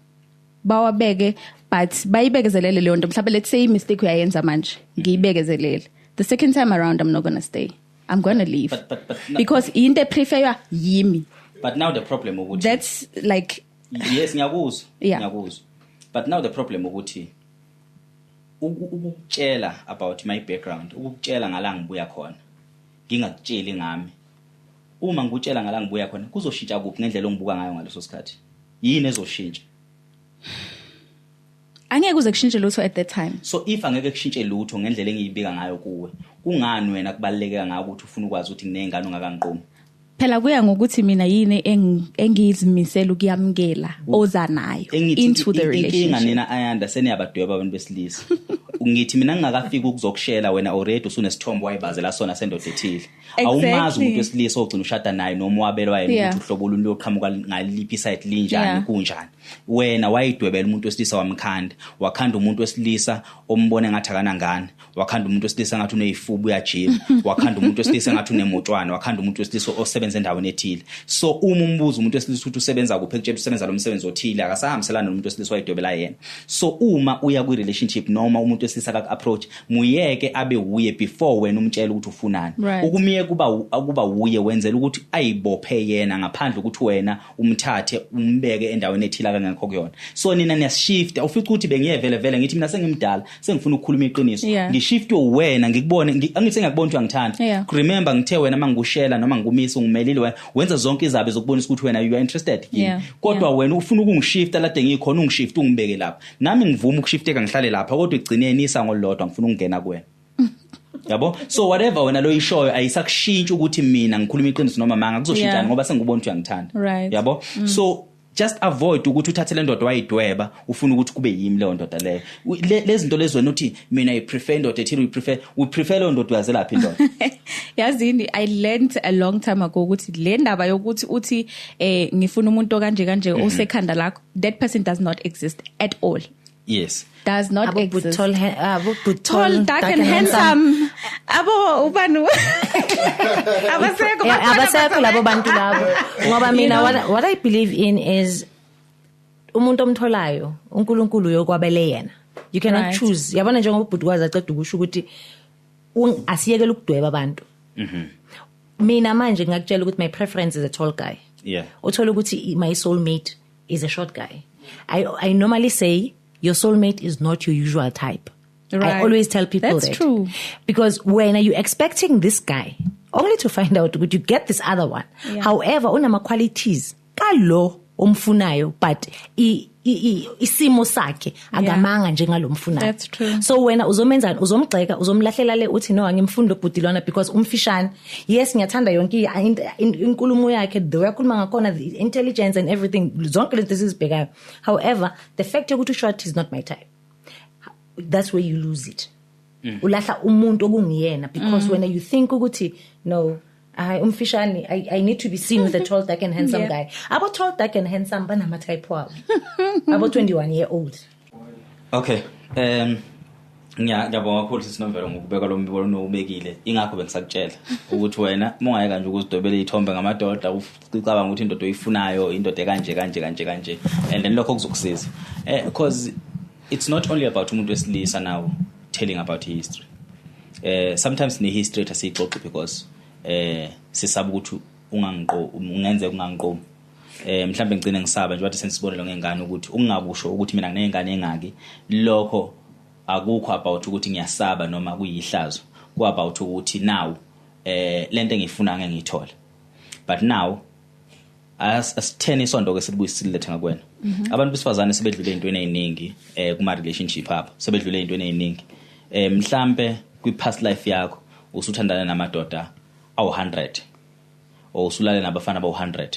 bawabeke, but bayibekezelele leyo nto. Mhlawumbe let's say mistake uyayenza manje, ngiyibekezelele, the second time around I'm not going to stay, I'm going to leave But because into prefer yimi. But now the problem ukuthi That's like Yes, ngiyakuzwa. Ngiyakuzwa, but now the problem ukuthi ukukutshela about my background, ukukutshela ngala ngibuya khona, ngingakutsheli ngami, uma ngikutshela ngala ngibuya khona, kuzoshintsha kuphi ngendlela ongibuka ngayo ngaleso sikhathi? Yini ezoshintsha? Angeke kuze kushintshe lutho at that time. So if angeke kushintshe lutho ngendlela engiyibika ngayo kuwe, kungani wena kubaluleke ngako ukuthi ufuna ukwazi ukuthi nginengane ongakangiqomi? Phela kuya ngokuthi mina yini engizimisela ukuyamkela oza nayo Engithi into the inkinga relationship. nina, Ayanda, seniyabadweba abantu besilisa. Ngithi mina ngingakafiki ukuzokushela, wena already usunesithombe wayibazela sona sendoda ethile. Awumazi umuntu wesilisa ogcina ushada naye noma wabelwa yena ukuthi uhlobo olunye loqhamuka ngaliphi side, linjani, kunjani. Wena wayidwebela umuntu wesilisa, wamkhanda, wakhanda umuntu wesilisa ombone ngathi akanangane, wakhanda umuntu wesilisa ngathi uneyifuba uyajima, wakhanda umuntu wesilisa ngathi unemotwana, wakhanda umuntu wesilisa osebenza endaweni ethile. So uma umbuza umuntu wesilisa ukuthi usebenza kuphi, ekutshela usebenza lo msebenzi othile, akasahambiselani nomuntu wesilisa wayidwebela yena. So uma uya kwi relationship noma umuntu wesilisa akaku approach, muyeke abe wuye before wena umtshela ukuthi ufunani. Ukumiyeka kuba wuye wenzela ukuthi ayibophe yena ngaphandle ukuthi wena umthathe umbeke endaweni ethile akangekho kuyona. So nina niyashifta, ufica ukuthi bengiye vele vele ngithi mina sengimdala, sengifuna ukukhuluma iqiniso, ngishift wena ngikubone, angithi sengiyakubona ukuthi uyangithanda. Remember ngithe wena mangikushela noma ngikumisa ungimelile, wena wenza zonke izabe zokubonisa ukuthi wena you are interested kimi, kodwa wena ufuna ukungishifta lade ngikhona, ungishift ungibeke lapha, nami ngivuma ukushifteka ngihlale lapha, kodwa egcineni isango lodwa ngifuna ukungena kuwena, yabo. So whatever wena lo ishoyo ayisakushintsha ukuthi mina ngikhuluma iqiniso noma manga kuzoshintshana ngoba sengikubona ukuthi uyangithanda, yabo. So just avoid ukuthi uthathe le ndoda wayidweba ufuna ukuthi kube yimi leyo ndoda leyo. Lezi zinto lezi wena uthi mina I prefer indoda ethile, we prefer leyo ndoda, uyazelaphi indoda? Yazini, I learned a long time ago ukuthi le ndaba yokuthi uthi ngifuna umuntu okanje kanje osekhanda lakho, that person does not exist at all. Does not Abo exist. tall, abo Tall, dark and handsome, abo ubani abasekho. Yeah, Bakhona, abasekho labo bantu labo, ngoba mina what I believe in is umuntu omtholayo uNkulunkulu uyokwabele yena. You cannot choose, yabona, njengoba ubhuti kwazi aceda ukusho ukuthi asiyekele ukudweba abantu. Mina manje ngingakutshela ukuthi my preference is a tall guy, uthola ukuthi my soulmate is a short guy. I normally say your soulmate is not your usual type. Right. I always tell people That's that. true. Because when are you expecting this guy, only to find out would you get this other one. Yeah. However, unama qualities kalo omfunayo, but isimo sakhe akamanga njengalomfunayo. That's true. So wena uzomenzani? Uzomgxeka, uzomlahlela le, uthi no, angimfundi lo bhuti lona because umfishane. Yes, ngiyathanda yonke inkulumo yakhe, the way akhuluma ngakhona, the intelligence and everything, zonke lezi esizibhekayo. However, the fact yokuthi short is not my type. That's where you lose it. Ulahla umuntu okungiyena because when you think ukuthi no, I umfishane, I need to be seen with a tall, dark and handsome guy. Abo tall, dark and handsome banama type wabo. Abo 21-year-old. Okay. Ngiyabonga kakhulu sisi Nomvelo ngokubeka lo mbono owubekile. Ingakho bengisakutshela ukuthi wena mungayeka nje ukuzidwebela izithombe ngamadoda, ucabanga ukuthi indoda oyifunayo indoda kanje kanje kanje kanje, and then lokho kuzokusiza. Because it's not only about umuntu wesilisa now telling about history. Sometimes ne history asiyixoxi because sisaba ukuthi ungenzeka ungangiqomi. Mhlambe ngicine ngisaba nje wathi sensibonelo ngengane ukuthi ungabusho ukuthi mina nginengane engaki, lokho akukho about ukuthi ngiyasaba noma kuyihlazo, ku about ukuthi now lento engifuna ngeke ngiyithole. But now asitheni isonto ke silibuyisilethe ngakwena. Abantu besifazane sebedlule ezintweni eziningi kuma relationship abo, sebedlule ezintweni eziningi. Mhlambe kwi past life yakho usuthandana namadoda awu100 or usulale nabafana bawu100.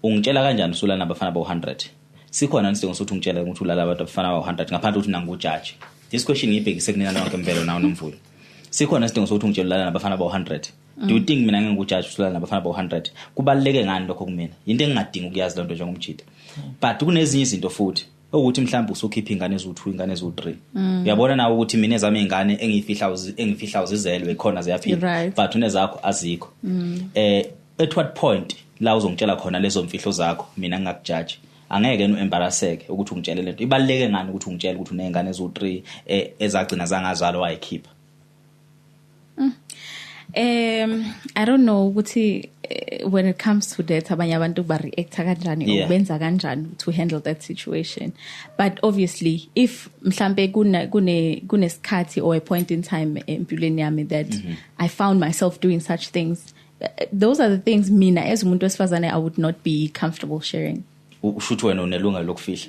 Ungitshela kanjani usulala nabafana bawu100? Sikhona isidingo sokuthi ungitshele ukuthi ulala abantu abafana bawu100 ngaphandle ukuthi nangu judge. This question ngiyibhekise kunina nonke Mvelo nawe Nomvuyo. Sikhona isidingo sokuthi ungitshele ulala nabafana bawu100? Do you think mina ngeke ngikujaji usulala nabafana bawu100? Kubaluleke ngani lokho kumina? Into engingadingi ukuyazi lonto njengomjida. But kunezinye izinto futhi ukuthi mhlawumbe usukhipha ingane ezu2, ingane ezu3. Uyabona nawe ukuthi mina ezami ingane engifihla uzizelwe khona ziyaphila, but unezakho azikho. At what point la uzongitshela khona lezo mfihlo zakho mina ngingakujaji? Angeke uembarrasseke ukuthi ungitshele lento. Ibaluleke ngani ukuthi ungitshele ukuthi unezingane ezu3 ezagcina zangazalwa wayikhipha? I don't know ukuthi when it comes to that abanye abantu ba react kanjani or benza kanjani to handle that situation, but obviously if mhlambe kunesikhathi or a point in time empilweni yami that I found myself doing such things, those are the things mina as umuntu wesifazane I would not be comfortable sharing. Ushuthi wena unelungelo lokufihla?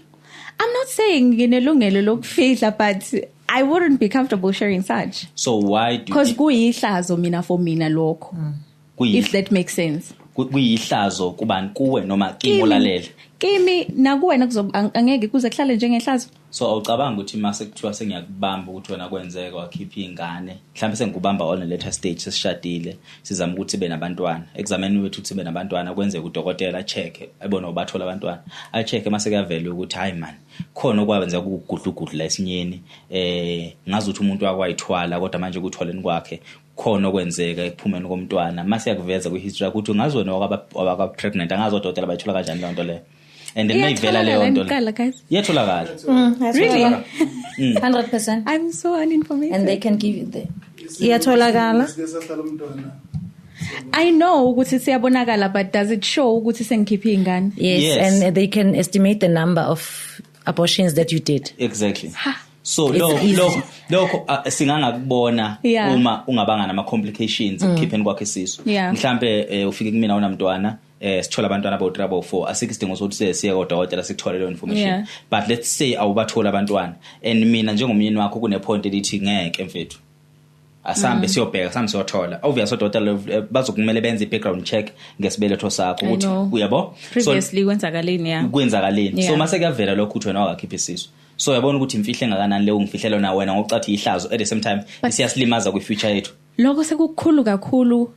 I'm not saying nginelungelo lokufihla, but I wouldn't be comfortable sharing such. So why do? Because kuyihlazo mina for mina lokho. If that makes sense. Kuyihlazo kubani, kuwe noma kimi olalele? Kimi nakuwena angeke kuze kuhlale njengehlazo. So awucabanga ukuthi mase kuthiwa sengiyakubamba ukuthi wena kwenzeka wakhipha ingane, mhlawumbe sengikubamba on a later stage sesishadile, sizama ukuthi sibe nabantwana. Exameni wethu ukuthi sibe nabantwana, kwenzeka udokotela check, ebona ubathola abantwana. A check mase kuyavela ukuthi hayi man, khona okwenzeka ukugudlugudla la esinyeni, ngazi ukuthi umuntu wakwayithwala kodwa manje ukuthwaleni kwakhe khona okwenzeka ekuphumeni komntwana. Mase yakuveza kwihistory yakho ukuthi ngazi wena waka pregnant, angazi odokotela bayithola kanjani leyo nto leyo. And then mayivela leyo nto iyatholakala. Really? 100%. I'm so uninformated. And they can give you the iyatholakala. I know ukuthi siyabonakala, but does it show ukuthi sengikhiphe ingane? Yes, and they can estimate the number of abortions that you did. Exactly. So lokho singangakubona uma ungabanga nama complications ekukhipheni kwakhe isisu. Mhlambe ufike kumina unamntwana, sithola abantwana abawu 3 abawu 4, asikho isidingo sokuthi siye kodokotela sikuthole leyo information. But let's say awubathola abantwana and mina njengomyeni wakho kune point elithi ngeke mfethu, asambe siyobheka, sambe siyothola. Obviously odokotela bazokumele benze i-background check ngesibeletho sakho ukuthi uyabo previously kwenzakaleni. Kwenzakaleni. So mase kuyavela lokho ukuthi wena wakakhipha isisu. So uyabona ukuthi imfihle engakanani leyo ngifihlela na wena ngokucathi ihlazo, at the same time isiyasilimaza kwi-future yethu. Lokho sekukhulu kakhulu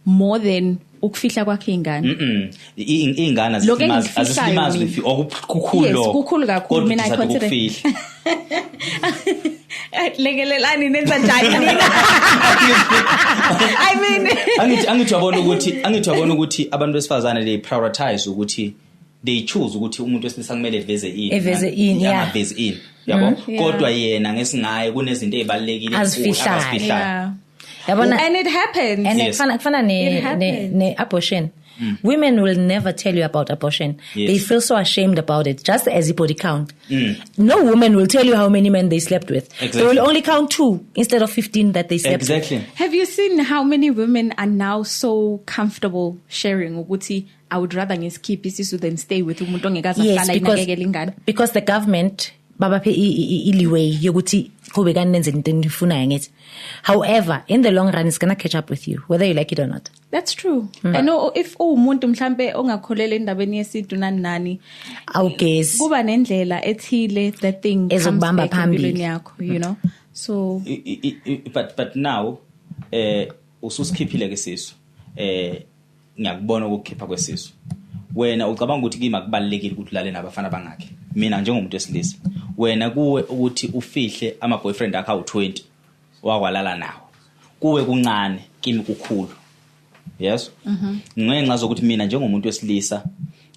more than ukufihla kwakhe ingane. Ingane azisilimazi okukhulu lokho. Yes, kukhulu kakhulu. Mina I consider lekelelani nenza njani nina? I mean angithi uyabona ukuthi abantu besifazane they prioritize ukuthi they choose ukuthi umuntu wesilisa kumele eveze ini, angavezi ini, yabo. Kodwa yena ngesingaye kunezinto ezibalekile azifihlayo. Yabona And it happens. And Yes. kufana It ne happens. ne abortion. Women will never tell you about abortion. Yes. They feel so ashamed about it, just as a body count. No woman will tell you how many men they slept with. They will only count 2 instead of 15 that they slept with. Have you seen how many women are now so comfortable sharing ukuthi I would rather ngisikhiphe isisu than stay with umuntu ongekaze Yes, ahlala inakekela ingane? because the government babaphe i-leeway yokuthi qhubekani nenze into eniyifunayo ngithi. However, in the long run it's going to catch up with you whether you like it or not. That's true. I know if umuntu mhlambe ongakholele endabeni yesintu nani nani, awugezi kuba nendlela ethile that thing comes Ezokubamba back phambili. empilweni yakho, you know. So But now ususikhiphile ke sisu. Ngiyakubona ukukhipha kwesisu. Wena ucabanga ukuthi kimi akubalekile ukuthi ulale nabafana bangakhe. Mina njengomuntu wesilisa, wena kuwe ukuthi ufihle ama boyfriend akho awu20 wakwalala nawo. Kuwe kuncane, kimi kukhulu. Yes? Ngenxa zokuthi mina njengomuntu wesilisa,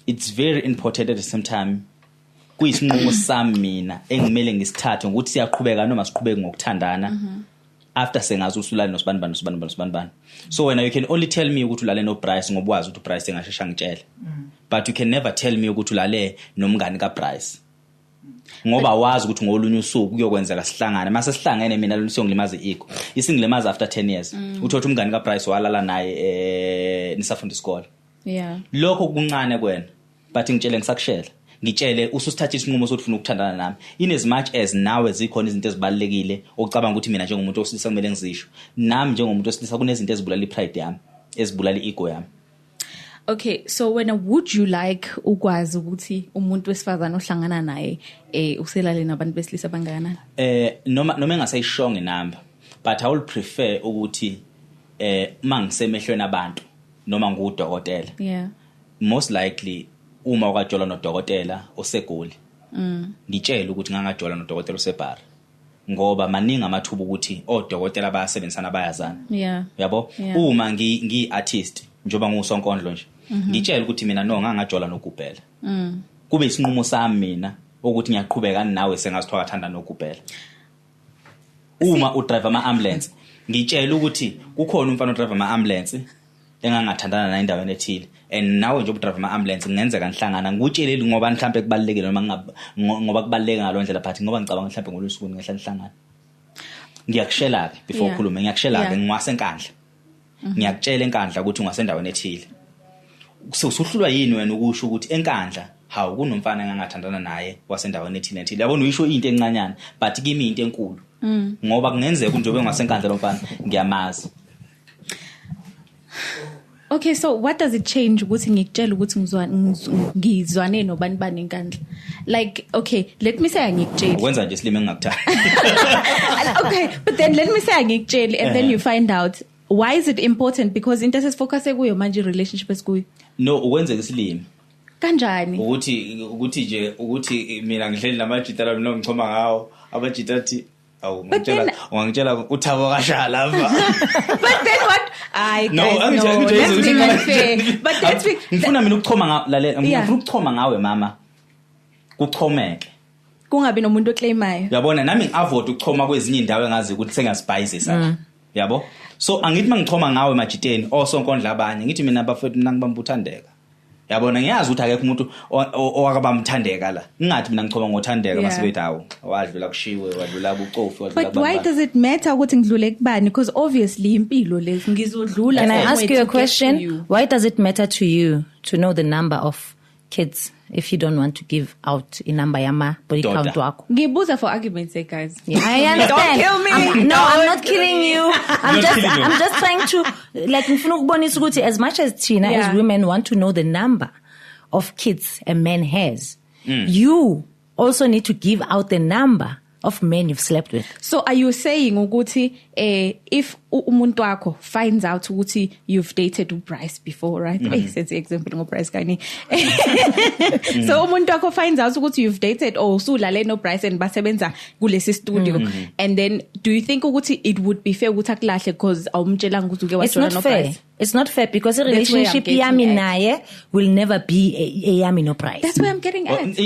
it's very important at the same time kuyisinqumo sami mina engimele ngisithathe ngokuthi siyaqhubeka noma siqhubeke ngokuthandana. After sengazi usulale nosibanibani nosibanibani nosibanibani. So wena you can only tell me ukuthi ulale no Bryce ngoba wazi ukuthi uBryce engashesha ngitshele. But you can never tell me ukuthi ulale nomngani kaBryce. Ngoba wazi ukuthi ngolunye usuku kuyokwenzeka sihlangane. Mase sihlangene mina lo siyongilimaza ego. Isingilimaza after 10 years. Uthola umngani kaBryce walala naye nisafunda isikole. Yeah. Lokho kuncane kuwena. But ngitshele ngisakushela. Ngitshele ususithatha isinqumo sokuthi ufuna ukuthandana nami. In as much as nawe zikhona izinto ezibalekile ocabanga ukuthi mina njengomuntu osilisa kumele ngizisho. Nami njengomuntu osilisa kunezinto ezibulala ipride yami, ezibulala iego yami. Okay, so when would you like ukwazi ukuthi umuntu wesifazane ohlangana naye uselale nabantu besilisa bangakanani? Noma engasayishonge number, but I will prefer ukuthi mangisemehlweni abantu noma ngudokotela. Yeah. Most likely uma ukajola nodokotela osegoli. Ngitshela ukuthi ngangajola nodokotela osebhara. Ngoba maningi amathuba ukuthi odokotela bayasebenzisana bayazana. Yeah. Yabo? Yeah. Uma ngi artist njengoba ngusonkondlo nje. Ngitshela ukuthi mina no ngangajola nogubhela. Kube isinqumo sami mina ukuthi ngiyaqhubeka nawe sengazithiwa kathanda nogubhela. Uma udrive ama ambulance, ngitshela ukuthi kukhona umfana odrive ama ambulance engangathandana naye endaweni ethile, and nawe nje udrive ama ambulance kungenzeka nihlangana. Ngikutsheleli ngoba mhlambe kubalekile noma ngoba kubaleke ngalondlela, but ngoba ngicabanga mhlambe ngolusuku ngehla nihlangana. Ngiyakushela ke before ukhulume, ngiyakushela ke ngiwasenkandla. Ngiyakutshela enkandla ukuthi ungasendaweni ethile. Usuhlulwa yini wena ukusho ukuthi enkandla hawu kunomfana engangathandana naye wasendaweni ethile ethile. Yabona uyisho into encanyana but kimi into enkulu. Ngoba kungenzeka njengoba engasenkandla lo mfana ngiyamazi. Okay, so what does it change ukuthi ngikutshela ukuthi ngizwane nobani bani enkandla? Like, okay, let me say angikutsheli. Ukwenza nje isilimo engingakuthanda. Okay, but then let me say angikutsheli and then you find out. Why is it important? Because into esifocus kuyo manje relationship esikuyo. No, ukwenzeka isilimo. Kanjani? Ukuthi nje ukuthi mina ngihleli namajita la mina ngichoma ngawo, abajita athi awu ngitshela ungangitshela uThabo kasha lapha. But then what? I guys, no, let's be unfair. But that's ngifuna mina ukuchoma ngawe, lalela, ngifuna ukuchoma ngawe mama. Kuchomeke. Kungabi nomuntu oclaimayo. Uyabona nami ngiavoid ukuchoma kwezinye indawo engazi ukuthi sengiyasibhayizisa. Yabo? So angithi mangichoma ngawe majiteni osonkondla abanye ngithi mina bafethu mina ngibamba uthandeka. Yabona ngiyazi ukuthi akekho umuntu owakabamthandeka la. Ngingathi mina ngichoma ngothandeka mase bethi hawo wadlula kushiwe wadlula bucofi wadlula. But why does it matter ukuthi ngidlule kubani? Because obviously impilo lezi ngizodlula. Can I ask you a question? Why does it matter to you to know the number of kids if you don't want to give out a number yama body count wakho? Ngibuza for argument's sake, guys. Yeah, I understand. Don't kill me. I'm not killing you. I'm just trying to like ngifuna ukubonisa ukuthi as much as Tina as women want to know the number of kids a man has, you also need to give out the number of men you've slept with. So are you saying ukuthi if umuntu wakho finds out ukuthi you've dated uBryce before, right? Hey, senze example ngoBryce kani. So umuntu wakho finds out ukuthi you've dated or usulale noBryce and basebenza kulesi studio, and then do you think ukuthi it would be fair ukuthi akulahle because awumtshelanga ukuthi uke wajola noBryce? It's not fair because a relationship yami naye will never be a yami no Bryce. That's where I'm getting at.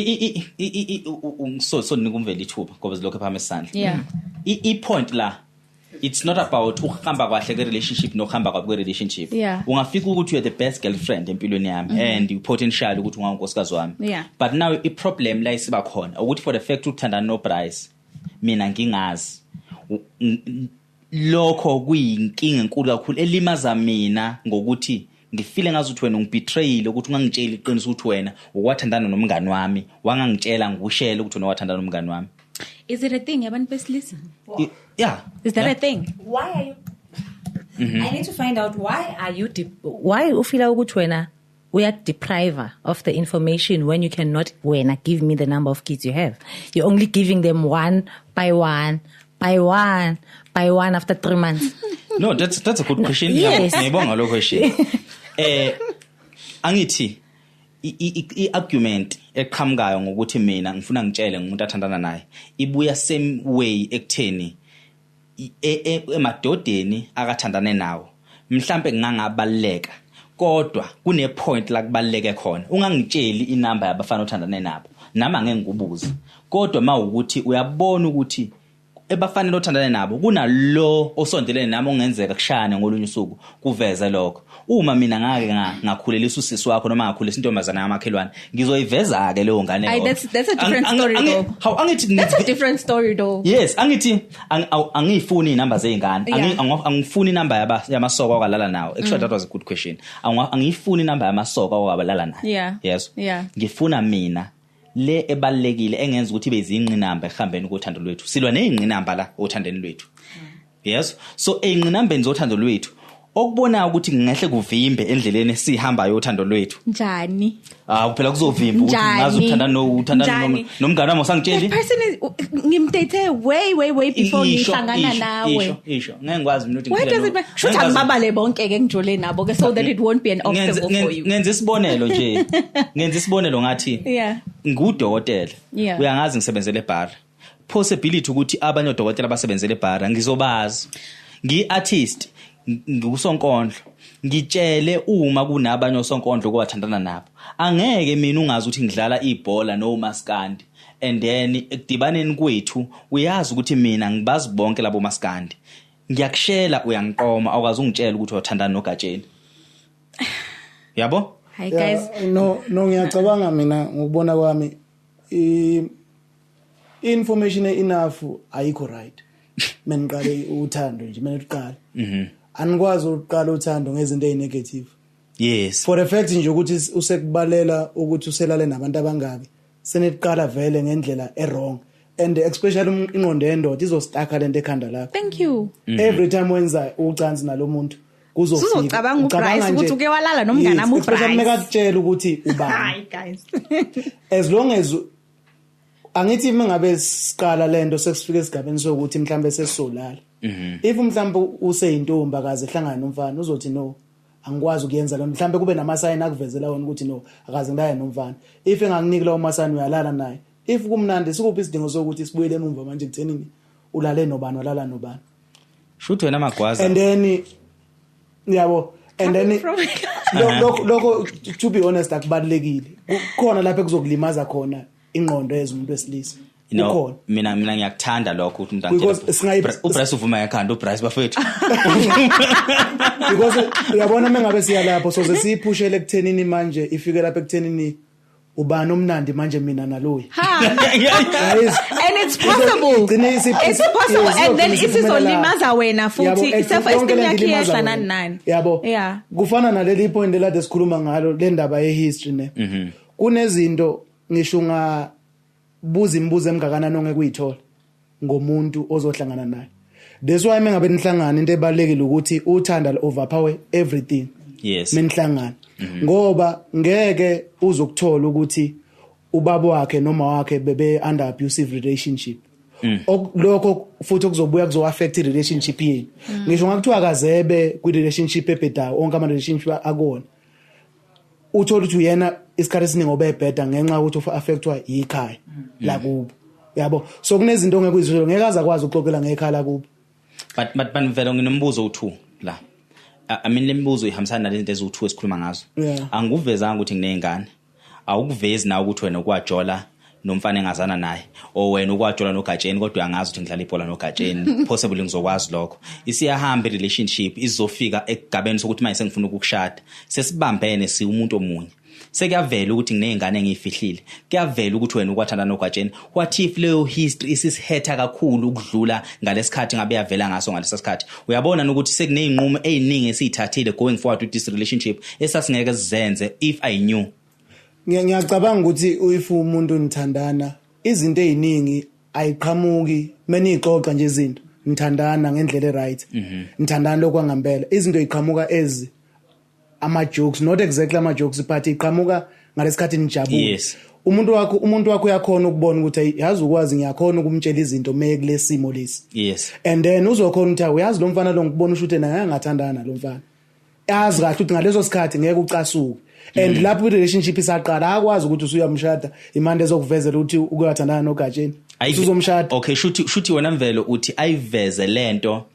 So nikumvela ithuba ngoba zilokho phama isandla. Yeah. I point la It's not about ukuhamba kahle ke relationship nokuhamba kwabi kwe relationship. Ungafika ukuthi you're the best girlfriend empilweni yami and you potential ukuthi ungankosikazi wami. But now i problem la isiba khona ukuthi for the fact uthandana no Bryce, mina ngingazi, lokho kuyinkinga enkulu kakhulu elimaza mina ngokuthi ngifile ngazi ukuthi wena ungibetrayile, ukuthi ungangitsheli iqiniso ukuthi wena ukwathandana nomngani wami, wangangitshela ngikushela ukuthi wena wathandana nomngani wami. Is it a thing yabantu besilisa? Yeah. Is that a thing? Why are you I need to find out why are you why ufila ukuthi wena uya deprive of the information when you cannot wena give me the number of kids you have. You're only giving them one by one by one by one after 3 months. No, that's a good question. Yes. Ngiyibonga lo question. Angithi i-argument eqhamukayo ngokuthi mina ngifuna ngitshele ngumuntu athandana naye ibuya same way ekutheni emadodeni akathandane nawo, mhlambe ngingangabaleka, kodwa kune point la kubaleke khona. Ungangitsheli inamba yabafana othandane nabo, nami angeke ngikubuze, kodwa mawukuthi uyabona ukuthi ebafanele othandane nabo kunalo osondelene nami ongenzeka kushayane ngolunye usuku kuveze lokho. Uma mina ngake ngakhulelisa usisi wakho noma ngakhulelisa intombazana yamakhelwane, ngizoyiveza ke leyo ngane. Ay, that's a different story though. How angithi that's a different story though. Yes, angithi angifuni inamba zeingane, angifuni inamba yamasoko akalala nawo. Actually that was a good question. Angifuni inamba yamasoko akalala nayo. Yes. Ngifuna mina le ebalekile engenza ukuthi ibe izingqinamba ehambeni kothando lwethu. Silwa nezingqinamba la othandeni lwethu. Yes. So eyingqinambeni zothando lwethu okubona ukuthi ngingehle kuvimbe endleleni esihambayo uthando lwethu. Njani? Ah, phela kuzovimba ukuthi ngazi uthanda no uthanda nomngane wami usangitsheli. The person is ngimdate way way way before ngihlangana nawe. Isho ngeke ngikwazi mina ukuthi ngithele. Why does it matter? Shuthi angibabale bonke ke ngijole nabo ke so that it won't be an obstacle for you. Ngenza isibonelo nje. Ngenza isibonelo ngathi ngudokotela. Uyangazi ngisebenzele ebar. Possibility ukuthi abanye odokotela abasebenzele ebar ngizobazi. Ngi-artist, ngusonkondlo, ngitshele uma kunabanye osonkondlo kwathandana nabo. Angeke mina ungazi ukuthi ngidlala ibhola nomaskandi, and then ekudibaneni kwethu uyazi ukuthi mina ngibazi bonke labo maskandi, ngiyakushela uyangiqoma, awukazi ungitshela ukuthi uthandana noGatsheni. Yabo? Hi guys. No ngiyacabanga mina ngokubona kwami information enough ayikho right. Mina ngiqale uthando nje, mina uqala. Anikwazi ukuqala uthando ngezinto ezinegative. Yes. For the fact nje ukuthi usekubalela ukuthi uselale nabantu abangabi, seniqala vele ngendlela e-wrong, and especially ingqondo yendoda izostaka lento ekhanda lakho. Thank you. Every time wenza ucansi nalomuntu kuzofika uzocabanga uPrice ukuthi uke walala nomngane wami uPrice. Especially mekakutshela ukuthi ubani. Hi guys. As long as angithi mengabe siqala lento sekusifika esigabeni sokuthi mhlambe sesisolala. If mhlambe useyintombi akaze ehlangana nomfana uzothi no angikwazi ukuyenza lo, mhlambe kube namasayini akuvezela wona ukuthi no akaze ngilaye nomfana. If engakuniki lawo masayini uyalala naye. If kumnandi sikuphi isidingo sokuthi sibuyele emumva manje kuthenini ulale nobani walala nobani. Shuthi wena Magwaza. And then yabo and then lokho to be honest akubalekile. Kukhona lapha ekuzokulimaza khona ingqondo yezomuntu wesilisa. No, mina ngiyakuthanda lokho ukuthi umuntu uBryce uvuma ngekhanda uBryce bafethu. Because uyabona mengabe siya lapho soze siyiphushele ekuthenini manje ifike lapha ekuthenini ubani omnandi manje mina naloyi. And it's possible. It's possible and then isizolimaza wena futhi self esteem yakhe iyehla nani nani. Yabo. Kufana naleli point elade sikhuluma ngalo le ndaba ye history ne. Kunezinto ngisho nga buza imibuzo emgakanani ongeke uyithola ngomuntu ozohlangana naye. That's why mengabe nihlangana into ebalekile ukuthi uthanda overpower everything. Yes. Menihlangana. Ngoba ngeke uzokuthola ukuthi ubaba wakhe noma wakhe bebe under abusive relationship. Lokho futhi okuzobuya kuzo affect i relationship yenu. Ngisho ngakuthiwa kazebe kwi relationship ebhedayo onke ama relationship akona. Uthola ukuthi uyena isikhathi esiningi obebheda ngenxa yokuthi uaffectwa yikhaya lakubo. Yabo. So kunezinto ongeke uzizwe ngeke azakwazi ukuxoxela ngekhaya lakubo. But banivela nginombuzo u2 la. I mean lemibuzo ihambisana nalezi zinto eziwu2 esikhuluma ngazo. Angikuvezanga ukuthi nginezingane. Awukuvezi nawe ukuthi wena ukwajola Nomfana engazana naye, o wena ukwajola noGatsheni, kodwa uyangazi ukuthi ngidlala ibhola noGatsheni, possibly ngizokwazi lokho. Isiyahamba i-relationship, izofika ekugabeni sokuthi manje sengifuna ukukushada, sesibambene si umuntu omunye. Sekuyavela ukuthi nginey'ngane engiyifihlile, kuyavela ukuthi wena ukwathanda noGatsheni. What if leyo history isisihetha kakhulu ukudlula ngalesikhathi ngabe yavela ngaso ngalesa sikhathi? Uyabona ukuthi sekuney'nqumo ey'ningi esiyithathile going forward with this relationship esasingeke sizenze if I knew. Ngiyacabanga ukuthi if umuntu nithandana, izinto eziningi ayiqhamuki menixoxa nje izinto, nithandana ngendlela e-right, nithandana lokwangempela, izinto iqhamuka as ama jokes, not exactly ama jokes, but iqhamuka ngalesikhathi nijabule. Umuntu wakho uyakhona ukubona ukuthi, hey, yazi ukwazi ngiyakhona ukumtshela izinto meke kulesimo lesi. And then uzokhona ukuthi, uyazi, lo mfana lo ngikubona usho ukuthi naye angathandana lo mfana, yazi kahle ukuthi ngaleso sikhathi ngeke ucasuke. And lapho i-relationship isaqala, akwazi ukuthi usuyamshada imande ezokuvezela ukuthi ukuyathandana noGatsheni, usuzomshada. Okay, shuthi wena Mvelo uthi ayiveze lento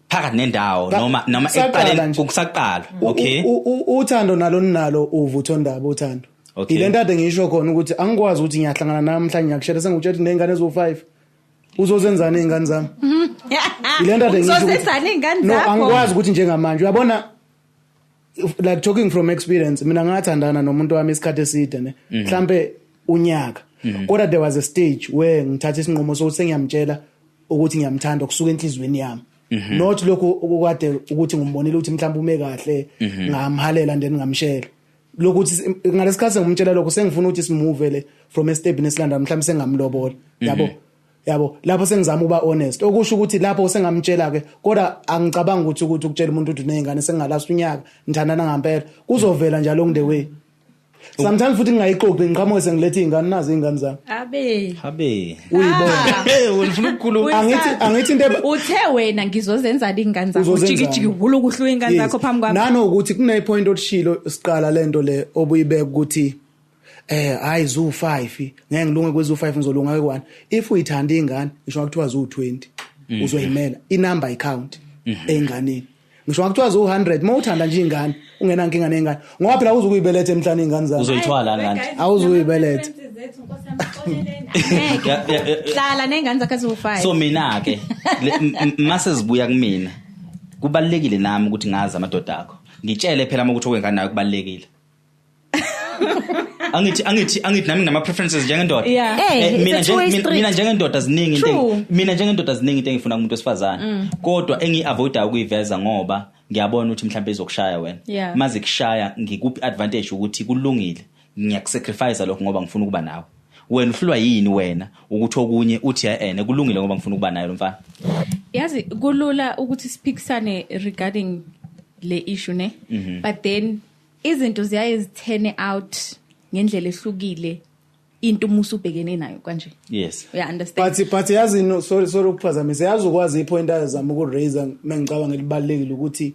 phakathi nendawo noma ekuqaleni kusaqala, okay. Uthando nalo ninalo uvutho ndaba uthando. Ilento ade ngisho khona ukuthi angikwazi ukuthi ngiyahlangana namhlanje, ngiyakushela, sengikutshela ukuthi nengane ezo5, uzozenzani izingane zami? Ilento ade ngisho. Uzozenzani izingane zakho? No, angikwazi ukuthi njengamanje, uyabona, like talking from experience, mina ngathandana nomuntu wami isikhathi eside, ne, mhlambe unyaka, kodwa there was a stage where ngithatha isinqumo sokuthi sengiyamtshela ukuthi ngiyamthanda kusuka enhlizweni yami, not lokhu okade ukuthi ngimbonile ukuthi mhlawumbe ume kahle, ngamhalela and then ngamshela lokuthi ngalesikhathi ngimtshela lokho sengifuna ukuthi simove le from a step nesilanda, mhlawumbe sengamlobola, yabo. Lapho sengizama ukuba honest, okusho ukuthi lapho sengamtshela ke, kodwa angicabanga ukuthi ukutshela umuntu ukuthi unezingane sengalast unyaka nithandana ngempela, kuzovela nje along the way. Sometimes futhi ngingayixoxi, ngiqhamuke sengilethe izingane, nazi izingane zami. Abe. Habe. Uyibona. Ufuna ukukhuluma. Angithi into Uthe wena ngizozenza ingane zakho, jiki jiki vula ukuhluka ingane zakho phambi kwami. Nanokuthi kune point othishilo siqala lento le obuyibeka ukuthi hayi zu5 ngeke ngilunge kwezu 5, ngizolunga kwe1. If uyithanda ingane, ngisho kuthiwa zu20, uzoyimela inumber account einganeni. Ngisho kuthiwa zu100, mawuthanda nje ingane, ungenankinga nengane, ngoba phela uzukuyibeletha emhlane ingane zakho. Uzoyithwala ngani? Awuzuyibeletha. Hlala nengane zakho eziwu5. So mina ke mase zibuya kumina, kubalekile nami ukuthi ngazi amadoda akho, ngitshele phela uma ukuthi okwengane nayo kubalekile. Angithi nami nginama preferences njengendoda. Mina njengendoda ziningi into, mina njengendoda ziningi into engifuna kumuntu wesifazane, kodwa engiavoida ukuyiveza ngoba ngiyabona ukuthi mhlawumbe izokushaya wena. Maze kushaya, ngikuphi advantage ukuthi kulungile, ngiyakusacrifice lokho ngoba ngifuna ukuba nawe. Wena uhlulwa yini wena ukuthi okunye uthi ene kulungile ngoba ngifuna ukuba naye lo mfana? Yazi kulula ukuthi siphikisane regarding le issue, ne, but then izinto ziyaye zithene out ngendlela ehlukile into uma usubhekene nayo kanje. Uya understand? But yazi, no, sorry ukuphazamisa, yazi ukwazi ipoint azama uku-raise, mengicabanga elibalekile ukuthi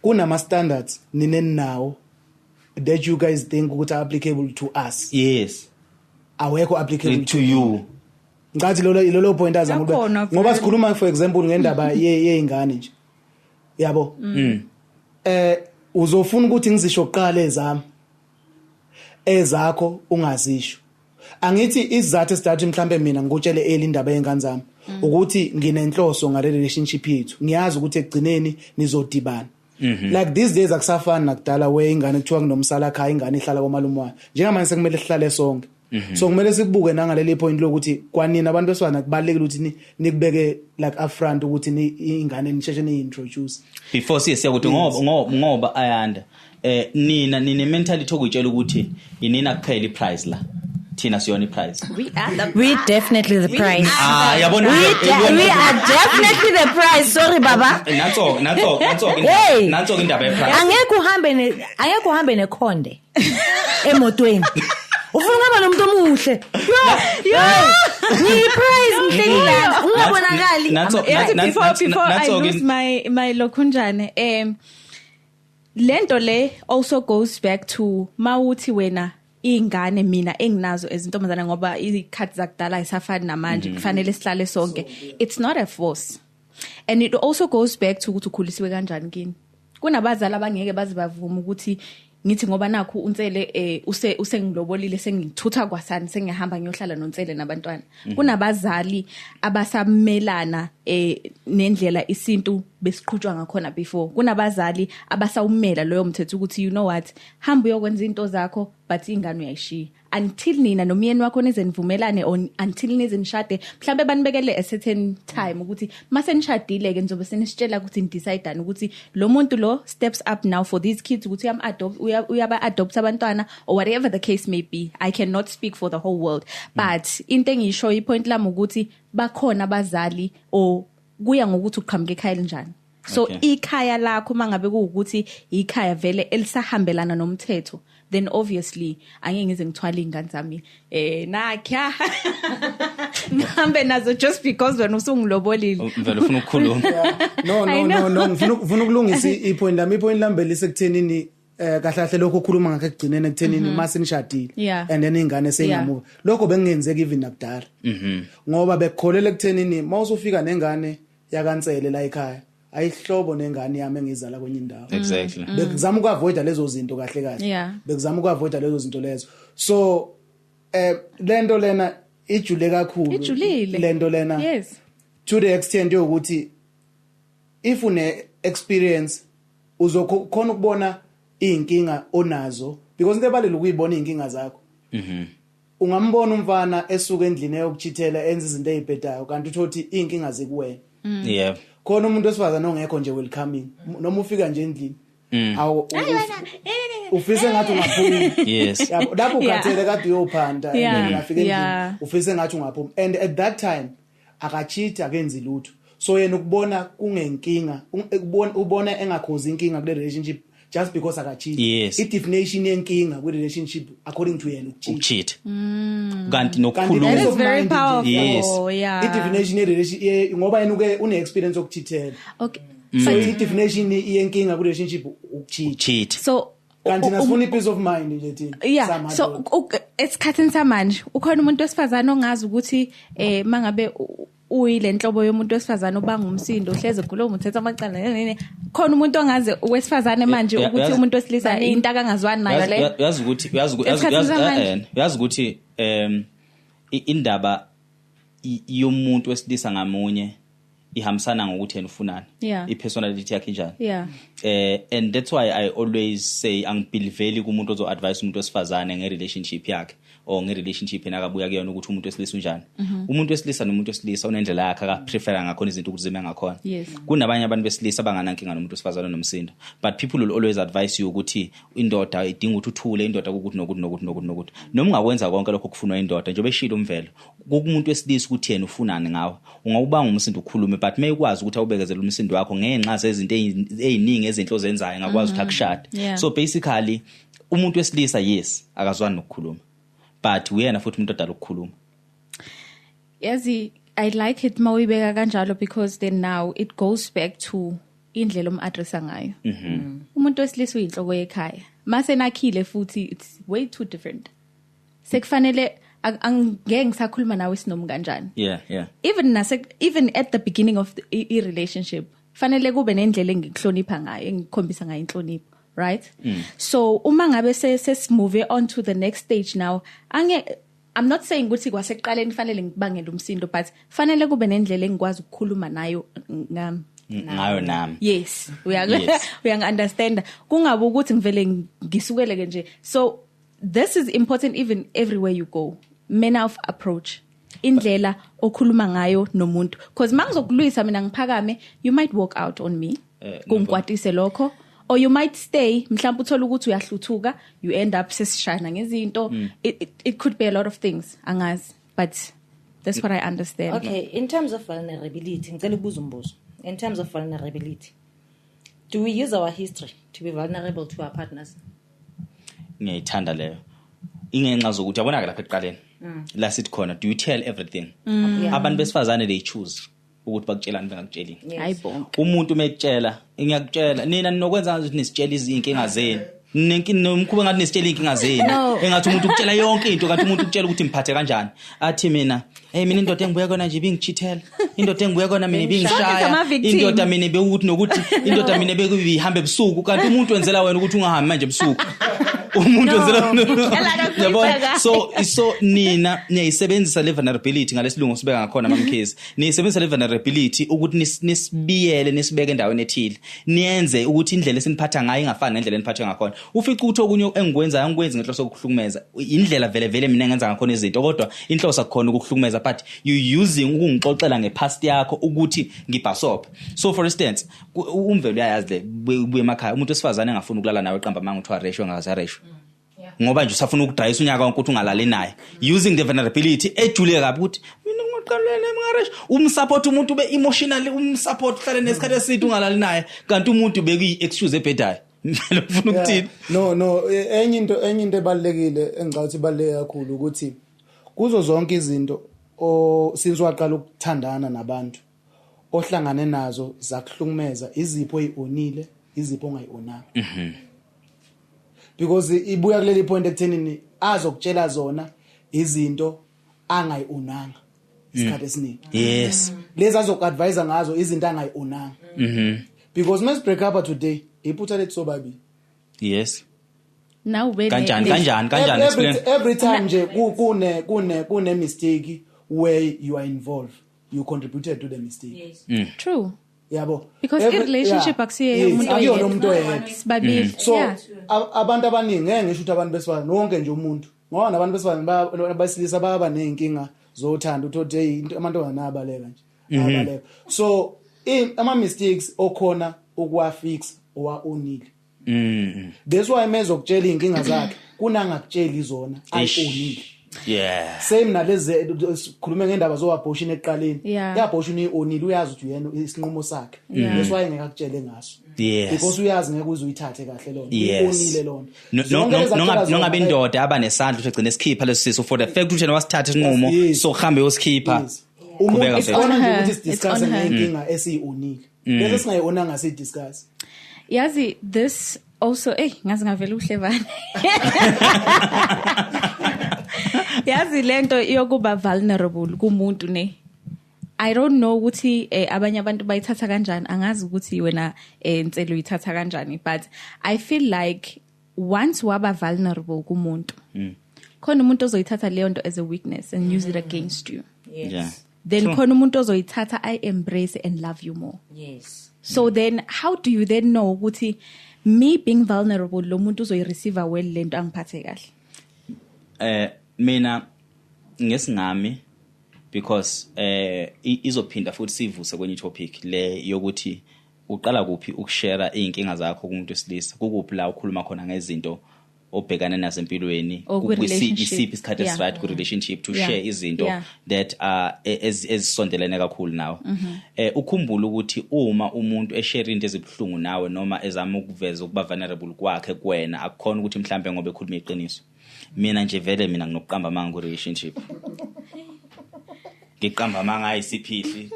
kunama standards nina nawo that you guys think ukuthi are applicable to us. Awekho applicable to you. Ngicathi lolo point azama ngoba sikhuluma, for example, ngendaba yeingane nje, yabo. Uzofuna ukuthi ngizisho kuqala ezami, ezakho ungazisho. Angithi isizathu esidathu mhlambe mina ngikutshele early indaba yengane zami ukuthi nginenhloso ngale relationship yethu, ngiyazi ukuthi ekugcineni nizodibana. Like these days akusafani nakudala where ingane kuthiwa kunomsala khaya, ingane ihlala komalume wayo. Njengamanje sekumele sihlale sonke, so kumele sikubuke nangaleli point lokuthi kwanina abantu besifana kubalekile ukuthi nikubeke like upfront ukuthi ingane nisheshe ni-introduce before siye siyakuthi ngoba ayanda nina nine mentality okuyitshela ukuthi inina kuphela iprize la, thina siyona iprize. We are the We definitely the prize. Ah, yabona. We are definitely the prize. Sorry, baba. Nanso Hey. Nanso indaba yeprize. Angeke uhambe nekhonde emotweni. Ufuna ukuhamba nomuntu omuhle. Yo, yo. Ngiyi-prize, ngihleli lana. Ungabonakali. Yazi, before I lose my lokhunjane, lento le also goes back to mawuthi wena ingane mina enginazo ezintombazana, ngoba izikhathi zakudala ayisafani namanje, kufanele sihlale sonke. It's not a force, and it also goes back to ukuthi ukhulisiwe kanjani kini. Kunabazali abangeke baze bavume ukuthi Ngithi ngoba nakhu uNsele use usengilobolile, sengithutha kwasani, sengiyahamba ngiyohlala noNsele nabantwana. Kunabazali abasamelana nendlela isintu besiqhutshwa ngakhona before. Kunabazali abasawumela loyo mthetho ukuthi, you know what, hamba uyokwenza into zakho, but ingane uyayishiya until nina nomyeni wakho nize nivumelane or until nize nishade. Mhlambe banibekele a certain time ukuthi mase nishadile ke nizobe senisitshela ukuthi ni-decide ukuthi lo muntu lo steps up now for these kids, ukuthi uyam adopt, uyaba adopt abantwana or whatever the case may be. I cannot speak for the whole world, but into engiyisho, ipoint lami ukuthi bakhona abazali or kuya ngokuthi uqhamuka ekhaya elinjani. So ikhaya lakho mangabe kuwukuthi ikhaya vele elisahambelana nomthetho, then obviously angeke ngize ngithwale ingane zami nakya ngihambe nazo just because wena usungilobolile. Vele ufuna ukukhuluma. No. I No. know. No, ngifuna ukulungisa ipoint lami. Ipoint lami belisekutheni kahle kahle lokho okhuluma ngakho ekugcineni, ekuthenini mase nishadile and then ingane seyingamuva, lokho bekungenzeka even nakudala, ngoba bekukholela ekuthenini mawusufika nengane yakaNsele la ekhaya, ayihlobo nengane yami engizala kwenye indawo. Bekuzama ukuavoida lezo zinto kahle kahle. Bekuzama ukuavoida lezo zinto lezo. So lento lena ijule kakhulu. Ijulile. Lento lena to the extent yokuthi if une experience uzokhona ukubona inkinga onazo, because into ebalele ukuyibona inkinga zakho. Ungambona umfana esuka endlini eyokuchithela, enza izinto ezibhedayo, kanti uthothi inkinga zikuwena. Khona umuntu wesifazane ongekho nje welcoming, noma ufika nje endlini awu ufise ngathi ungaphuma. Yabo, lapho ukhathele kade uyophanda and then uyafika endlini, ufise ngathi ungaphuma, and at that time akacheat, akenzi lutho. So yena ukubona kungenkinga, ubona engakhozi inkinga kule relationship just because akacheat. I definition yenkinga kwi relationship according to yena ukucheat. Ukucheat, kanti Kanti nokukhuluma. That peace is of very mind nje. powerful. I definition ye relationship, ngoba yena uke une experience yokucheatela, so i definition yenkinga ku relationship ukucheat. Cheat. So Kanti nasifuna i-peace of mind nje thina. Yeah, so esikhathini samanje ukhona umuntu wesifazane ongazi ukuthi mangabe uyile nhlobo yomuntu wesifazane obanga umsindo, uhleze ekhuluma, uthetha amacala, ne, ne, ne. Khona umuntu ongazi wesifazane manje ukuthi umuntu wesilisa into akangazwani nayo le. Uyazi ukuthi Esikhathini samanje. Uyazi ukuthi indaba yomuntu wesilisa ngamunye ihambisana ngokuthi yena ufunani, i-personality yakhe injani. And that's why I always say angibelieveli kumuntu ozo advise umuntu wesifazane nge-relationship yakhe or nge-relationship yena akabuya kuyona, ukuthi umuntu wesilisa unjani. Umuntu wesilisa nomuntu wesilisa unendlela yakhe akaprefera ngakhona izinto ukuthi zime ngakhona. Kunabanye abantu besilisa abanganankinga nomuntu wesifazane nomsindo, but people will always advise you ukuthi indoda idinga ukuthi uthule, indoda ukuthi nokuthi nokuthi nokuthi nokuthi. Noma ungakwenza konke lokho kufunwa indoda, njengoba eshilo uMvelo, kukumuntu wesilisa ukuthi yena ufunani ngawe. Ungawubanga umsindo, ukhulume, but mayikwazi ukuthi awubekezele umsindo wakho ngenxa zezinto ey'ningi ezinhle ozenzayo, engakwazi ukuthi akushade. So basically umuntu wesilisa, yes, akazwani nokukhuluma, but uyena futhi umuntu odala ukukhuluma. Yazi, I like it mawuyibeka kanjalo, because then now it goes back to indlela om-addressa ngayo. Umuntu wesilisa uyinhloko yekhaya. Mase nakhile futhi it's way too different. Sekufanele angeke ngisakhuluma nawe sinomi kanjani. Even at the beginning of the i relationship fanele kube nendlela engikuhlonipha ngayo, engikukhombisa ngayo inhlonipho, right? So uma ngabe sesimove on to the next stage now, ange I'm not saying ukuthi kwasekuqaleni fanele ngibangele umsindo, but fanele kube nendlela engikwazi ukukhuluma nayo ngami. Ngayo nami. Yes, uya uyangi-understand, kungabe ukuthi ngivele ngisukele ke nje. So this is important even everywhere you go, manner of approach, indlela okhuluma ngayo nomuntu, because mangizokulwisa mina ngiphakame, you might walk out on me. Kungikwatise lokho, or you might stay, mhlawumbe uthola ukuthi uyahluthuka, you end up sesishana ngezinto. It could be a lot of things, angazi, but that's what I understand. Okay, in terms of vulnerability, ngicela ukubuza umbuzo. In terms of vulnerability, do we use our history to be vulnerable to our partners? Ngiyayithanda leyo, ingenxa zokuthi yabona ke lapha ekuqaleni la sithi khona, do you tell everything? Abantu besifazane, they choose ukuthi bakutshelani, bengakutshelini. Hayi bo. Umuntu mekutshela, ngiyakutshela, nina ninokwenza ngathi nisitshela izinkinga zenu. Nomkhuba ngathi nisitshela inkinga zenu. No. Engathi umuntu ukutshela yonke into, kanti umuntu ukutshela ukuthi ngiphathe kanjani. Athi mina, hey, mina indoda engibuya kona nje ibingichithela. Indoda engibuya kona mina Sonke ibingishaya, sama-victim. indoda mina bekuthi nokuthi indoda mina bekuyihamba ebusuku, kanti umuntu wenzela wena ukuthi ungahambi manje ebusuku. Umuntu wenzela Ngiyala yabona. kakhulu. So nina niyayisebenzisa le vulnerability ngalesilungu sibeka ngakhona, mamkhize, niyisebenzisa le vulnerability ukuthi nisibiyele, nisibeke endaweni ethile, niyenze ukuthi indlela esiniphatha ngayo ingafani nendlela eniphathwe ngakhona. Ufica ukuthi okunye engikwenzayo angikwenzi ngenhloso yokuhlukumeza, indlela vele vele mina engenza ngakhona izinto, kodwa inhloso akukhona ukuhlukumeza, but you using ukungixoxela ngepast yakho ukuthi ngibhasope. So for instance, umvelo uyayazi le buye emakhaya, umuntu wesifazane engafuni ukulala nawe eqamba amanga, uthiwa ratio ngaze ratio, ngoba nje usafuna ukudrayisa unyaka wonke ukuthi ungalali naye, using the vulnerability ejule kabi ukuthi mina ngiqalele ngaresh. Umsupport umuntu ube emotionally, umsupport uhlale nesikhathi eside ungalali naye, kanti umuntu bekuyi excuse ebhedayo. Mhlawumbe ufuna ukuthini? No, enye into ebalekile engicabanga ukuthi ibaluleke kakhulu ukuthi kuzo zonke izinto o since waqala ukuthandana nabantu ohlangane nazo zakuhlukumeza, izipho oyionile, izipho ongayionanga, because ibuya kuleli point ekuthenini azokutshela zona izinto angayionanga isikhathi esiningi. Lezi azoku-advise ngazo izinto angayionanga, because mase break up today, iphutha lethu sobabili. Now ube Kanjani, kanjani, kanjani? Every, Explain. every time nje kune mistake where you are involved, you contributed to the mistake. True. Yabo. Because i-relationship akusiyo yomuntu akuyona oyedwa. umuntu oyedwa. Sibabili. So abantu abaningi, ngeke ngisho ukuthi abantu besifazane wonke nje umuntu, ngoba nabantu besifazane abesilisa bayaba ney'nkinga zothando, uthole hey, amantombazane ayabaleka nje, ayabaleka. So ama mistakes okhona ukuwafix owa-onile. That's why mezokutshela iy'nkinga zakhe kunangakutsheli zona ayi-onile. Same nalezi sikhulume ngendaba zo-abortion ekuqaleni. I-abortion uyi-onile, uyazi ukuthi uyena isinqumo sakhe. That's why engeke akutshele ngaso, because uyazi ngeke uze uyithathe kahle lona. Uyi-onile lona. Zonke lezi akutshela zona, Nongabe indoda aba nesandla ukuthi egcine esikhipha leso sisu for the fact ukuthi yena wasithatha isinqumo, so kuhambe uyosikhipha. Yes. Umuntu Qhubeka, mfethu. khona nje On her. ukuthi It's sidiscuss on her. ngey'nkinga esiyi-onile, bese singayi-onanga siyidiscuss. Yazi, this also, ngazi ngavela uhlevane. Yazi lento yokuba vulnerable kumuntu ne, I don't know ukuthi abanye abantu bayithatha kanjani, angazi ukuthi wena Nsele uyithatha kanjani, but I feel like once waba vulnerable kumuntu, khona umuntu ozoyithatha leyo nto as a weakness and use it against you. Then khona umuntu ozoyithatha I embrace and love you more. So then how do you then know ukuthi me being vulnerable, lo muntu uzoyireceive well lento, angiphathe kahle? Mina ngesingami, because izophinda futhi sivuse kwenye topic le yokuthi uqala kuphi ukushare izinkinga zakho kumuntu wesilisa, kukuphi la ukhuluma khona ngezinto obhekana nazo empilweni, Or kwi-relationship. Isiphi isikhathi right ku relationship to share izinto that are ezisondelene kakhulu nawe. Ukhumbule ukuthi uma umuntu eshare into ezibhlungu nawe noma ezama ukuveza ukuba vulnerable kwakhe kuwena, akukhona ukuthi mhlambe ngoba ekhuluma iqiniso. Mina nje vele mina nginokuqamba amanga ku relationship, ngiqamba amanga ayisiphihli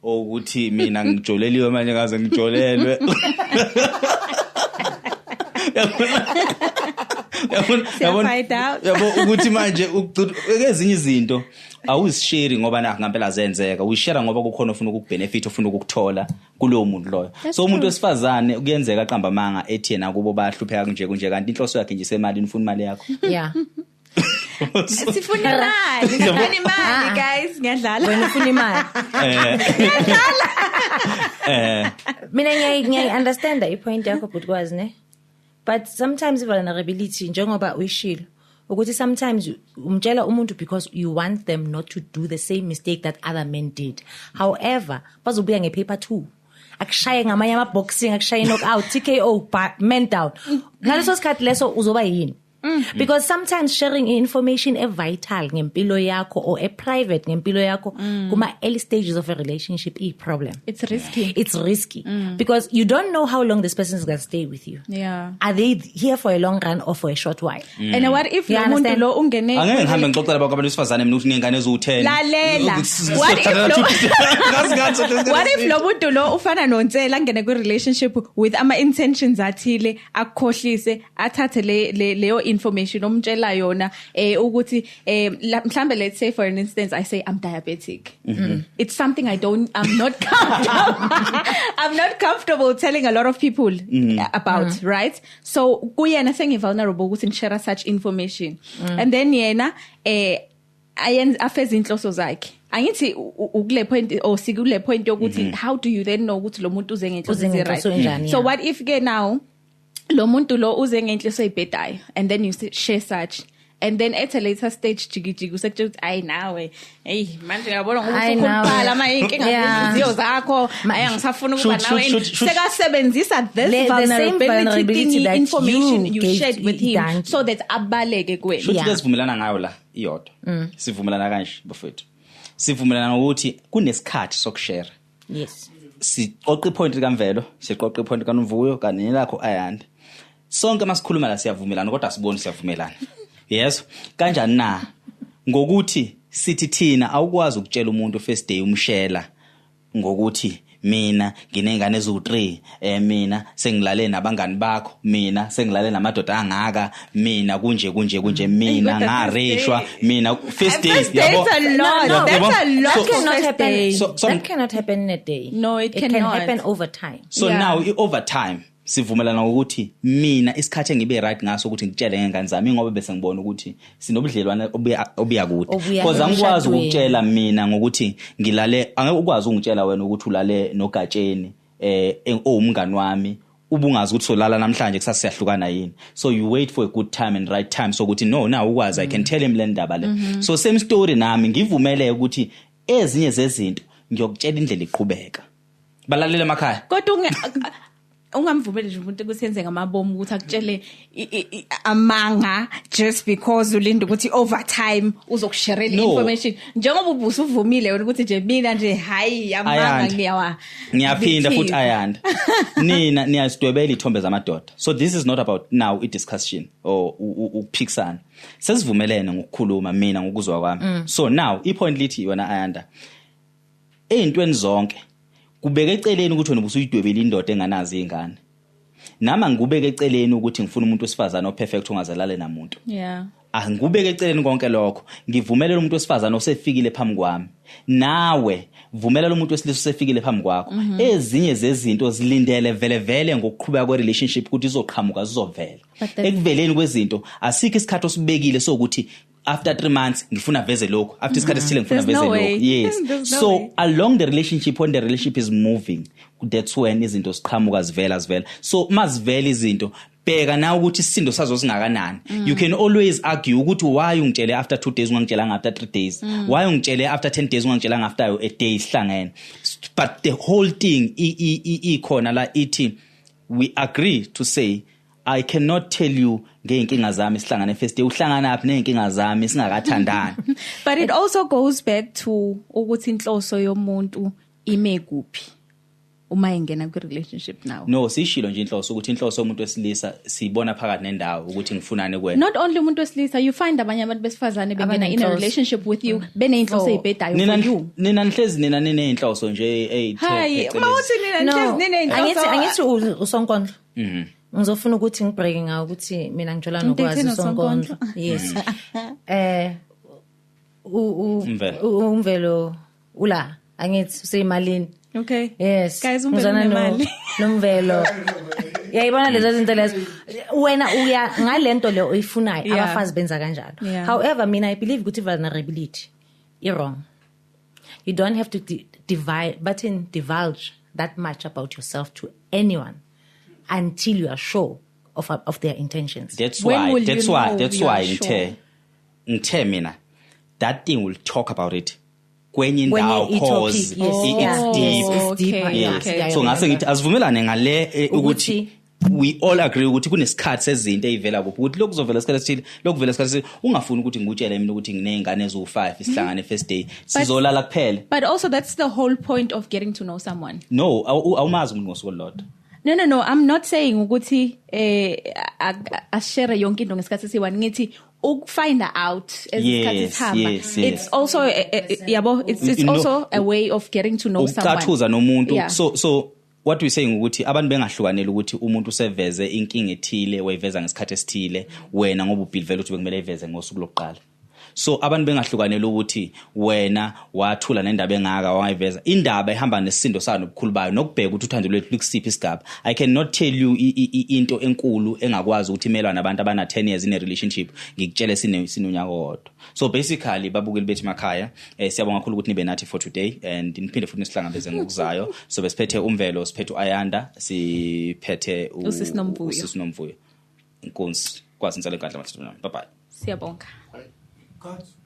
ukuthi mina ngijoleliwe manje ngaze ngijolelwe. Yabona, yabona, Siya-find out. yabo ukuthi manje ezinye izinto awuzishare ngoba nakho ngempela zenzeka, uyishare ngoba kukhona ofuna ukukubenefit, ofuna ukukuthola kulowo muntu loyo. That's So umuntu true. wesifazane kuyenzeka aqamba amanga ethi yena kubo bayahlupheka kunje kunje, kanti inhloso yakhe nje isemalini, ufuna imali yakho. Sifuna imali, sifuna imali guys, ngiyadlala. Wena ufuna imali. Mina ngiyayi understand i-point yakho but kwazi ne, but sometimes i-vulnerability, njengoba uyishilo ukuthi sometimes umtshela umuntu because you want them not to do the same mistake that other men did. However, bazobuya ngepaper 2, akushaye ngamanye ama-boxing, akushaye knockout, TKO, man down. Ngaleso sikhathi leso uzoba yini? Because sometimes sharing information e-vital ngempilo yakho or e-private ngempilo yakho kuma-early stages of a relationship i-problem. It's risky. It's risky because you don't know how long this person is going to stay with you. Are they here for a long run or for a short while? And what if You lo muntu understand? lo ungene Angeke ngihambe ngixoxela bonke abantu besifazane mina ukuthi ngengane eziwu-10. Lalela. What if lo muntu lo ufana noNtsela, angene kwi relationship with ama intentions athile, akukhohlise, athathe le leyo information omtshela yona ukuthi mhlambe, let's say, for an instance, I say I'm diabetic. It's something I'm not comfortable I'm not comfortable telling a lot of people about, right? So kuyena sengi vulnerable ukuthi ngishare such information and then yena ayenza, afeze inhloso zakhe. Angithi ukule point or sikule point yokuthi how do you then know ukuthi lo muntu uze ngenhloso Uze ngenhloso right? enjani, So yeah. what if ke now lo muntu lo uze ngenhloso eyibhedayo and then you share such and then at a later stage, jiki jiki, usekutshela ukuthi, "Ayi nawe, hey, manje ngiyabona ngoba Ayi nawe. usukhuluphala ama inkinga zenhliziyo zakho, ayi, angisafuna ukuba Shoot, nawe." shoot, shoot, shoot. Sekasebenzisa this The same vulnerability vulnerability thingy, that information you you gave shared to with him Danki. so that abaleke kuwena. Shuthi Yeah. ke sivumelana ngayo la iyodwa. Sivumelana kanje, bafethu, sivumelana ngokuthi kunesikhathi sokushare. Siqoqa ipoint kaMvelo, siqoqa ipoint kaNomvuyo kanye nelakho, Ayanda. Sonke masikhuluma la siyavumelana, kodwa asiboni siyavumelana. Yes, kanjani na? Ngokuthi sithi thina awukwazi ukutshela umuntu first day, umshela ngokuthi mina nginengane eziwu3, mina sengilale nabangani bakho, mina sengilale namadoda angaka, mina kunje kunje kunje, mina Kodwa first ngareshwa day- mina first day. First day, it's a lot. No, That's Yabo? a lot. That cannot First happen. day. That cannot happen in a day. No, it It can cannot. happen over time. So now over time sivumelana ngokuthi mina isikhathi engibe right ngaso ukuthi ngitshele ngengane zami, ngoba bese ngibona ukuthi sinobudlelwane obuya kude, Obuya because angikwazi emshadweni. ukutshela mina ngokuthi ngilale, angeke ukwazi ukungitshela wena ukuthi ulale nogatsheni owumngani wami, ubungazi ukuthi solala namhlanje, kusasa siyahlukana yini. So you wait for a good time and right time sokuthi no, now ukwazi, I can tell him le ndaba le. So same story nami, ngivumele ukuthi ezinye zezinto ngiyokutshela indlela iqhubeka. Balalele emakhaya. Kodwa ungamvumeli nje umuntu ukuthi yenze ngamabomu ukuthi akutshele amanga just because ulinda ukuthi over time uzokusharela No. information, njengoba ubusuvumile wena ukuthi nje mina nje, hayi, amanga Ayanda. ngiyawa Ngiyaphinda futhi, Vithile. Ayanda, nina niyazidwebela ithombe zamadoda. So this is not about now i discussion or ukuphikisana. Sesivumelene ngokukhuluma, mina ngokuzwa kwami. So now ipoint lithi yona, Ayanda, eyintweni zonke kubeka eceleni ukuthi wena ubusuyidwebela indoda enganazi ingane, nama ngikubeke eceleni ukuthi ngifuna umuntu wesifazane operfect ongazalale namuntu. Angikubeke eceleni konke lokho, ngivumele umuntu wesifazane osefikile phambi kwami, nawe vumela lo muntu wesilisa osefikile phambi kwakho. Ezinye zezinto zilindele vele vele ngokuqhubeka kwe-relationship ukuthi izoqhamuka, zizovela. Ekuveleni kwezinto asikho isikhathi osibekile sokuthi after 3 months ngifuna veze lokhu, after isikhathi esithile ngifuna There's veze no lokhu. way. Yes. There's no So way. along the relationship, when the relationship is moving, that's when izinto ziqhamuka, zivela, zivela. So mazivela izinto, bheka nawe ukuthi isisindo sazo singakanani. You can always argue ukuthi why ungitshele after 2 days, ungangitshelanga after 3 days? Why ungitshele after 10 days, ungangitshelanga after a day sihlangene? But the whole thing ikhona la ithi we agree to say I cannot tell you ngey'nkinga zami sihlangane first day. Uhlangana phi ney'nkinga zami singakathandani? But it also goes back to ukuthi inhloso yomuntu ime kuphi uma ingena kwi relationship now. No, sishilo nje inhloso, ukuthi inhloso yomuntu wesilisa siyibona phakathi nendawo, ukuthi ngifunani kuwena. Not only umuntu wesilisa, you find abanye abantu besifazane bengena in a Abanenhloso. relationship with you beneyinhloso eyibhedayo Nina for you. nina nihlezi nina niney'nhloso nje ey'the Hayi, phecelezi. uma uthi nina No, nihlezi nineyinhloso. angithi usonkondlo. Ngizofuna ukuthi ngibreak ngawo ukuthi mina ngijola nokwazi Ngidate usonkondlo. Yes. Umvelo. Umvelo ula, angithi useyimalini. Okay. Yes. Guys, Umvelo Ngizwana unemali. Nomvelo. Uyayibona lezo zinto lezo. Wena uya ngalento le oyifunayo, abafazi benza kanjalo. However, mina I believe ukuthi vulnerability i wrong. You don't have to divide, but in divulge that much about yourself to anyone until you are sure of their intentions. That's When why will that's you why know that's you why are ngithe mina that thing will talk about it kwenye Kwenye indawo, i-topic, cause yes. it's deep. It's deeper, Okay, yeah. Yes. okay. So ngase ngithi asivumelane ngale ukuthi Ukuthi- we all agree ukuthi kunesikhathi sezinto ey'vela kuphi, ukuthi lokhu kuzovela isikhathi esithile, lokhu kuvela isikhathi esithile. Ungafuni ukuthi ngikutshele mina ukuthi nginey'ngane eziwu-5, sihlangane first day, sizolala kuphela. But also that's the whole point of getting to know someone. No, awumazi umuntu ngosuku olulodwa. No, I'm not saying ukuthi ashare yonke into ngesikhathi esiyi-one. Ngithi ukufind out as isikhathi sihamba. It's also yabo, it's No. also a way of getting to know someone. Ukucathuza nomuntu. Yeah. So What we saying ukuthi abantu bengahlukaneli ukuthi umuntu useveze inkinga ethile, wayiveza ngesikhathi esithile, wena ngoba ubelieve ukuthi bekumele ayiveze ngosuku lokuqala. So abantu bengahlukaneli ukuthi wena wathula nendaba engaka, wayiveza indaba ehamba nesisindo sayo nobukhulu bayo, nokubheka ukuthi uthando lwethu likusiphi isigaba. I cannot tell you into enkulu engakwazi ukuthi imelwa nabantu abana 10 years in a relationship, ngikutshele sinonyaka owodwa. So basically, babukeli bethu emakhaya, siyabonga kakhulu ukuthi nibe nathi for today and niphinde futhi nisihlangabeze ngokuzayo. So besiphethe uMvelo, siphethe uAyanda, siphethe uSisi Nomvuyo. uSisi Nomvuyo. Inkunzi kwazi insale kahle mathathu. Bye bye. Siyabonga. Cut.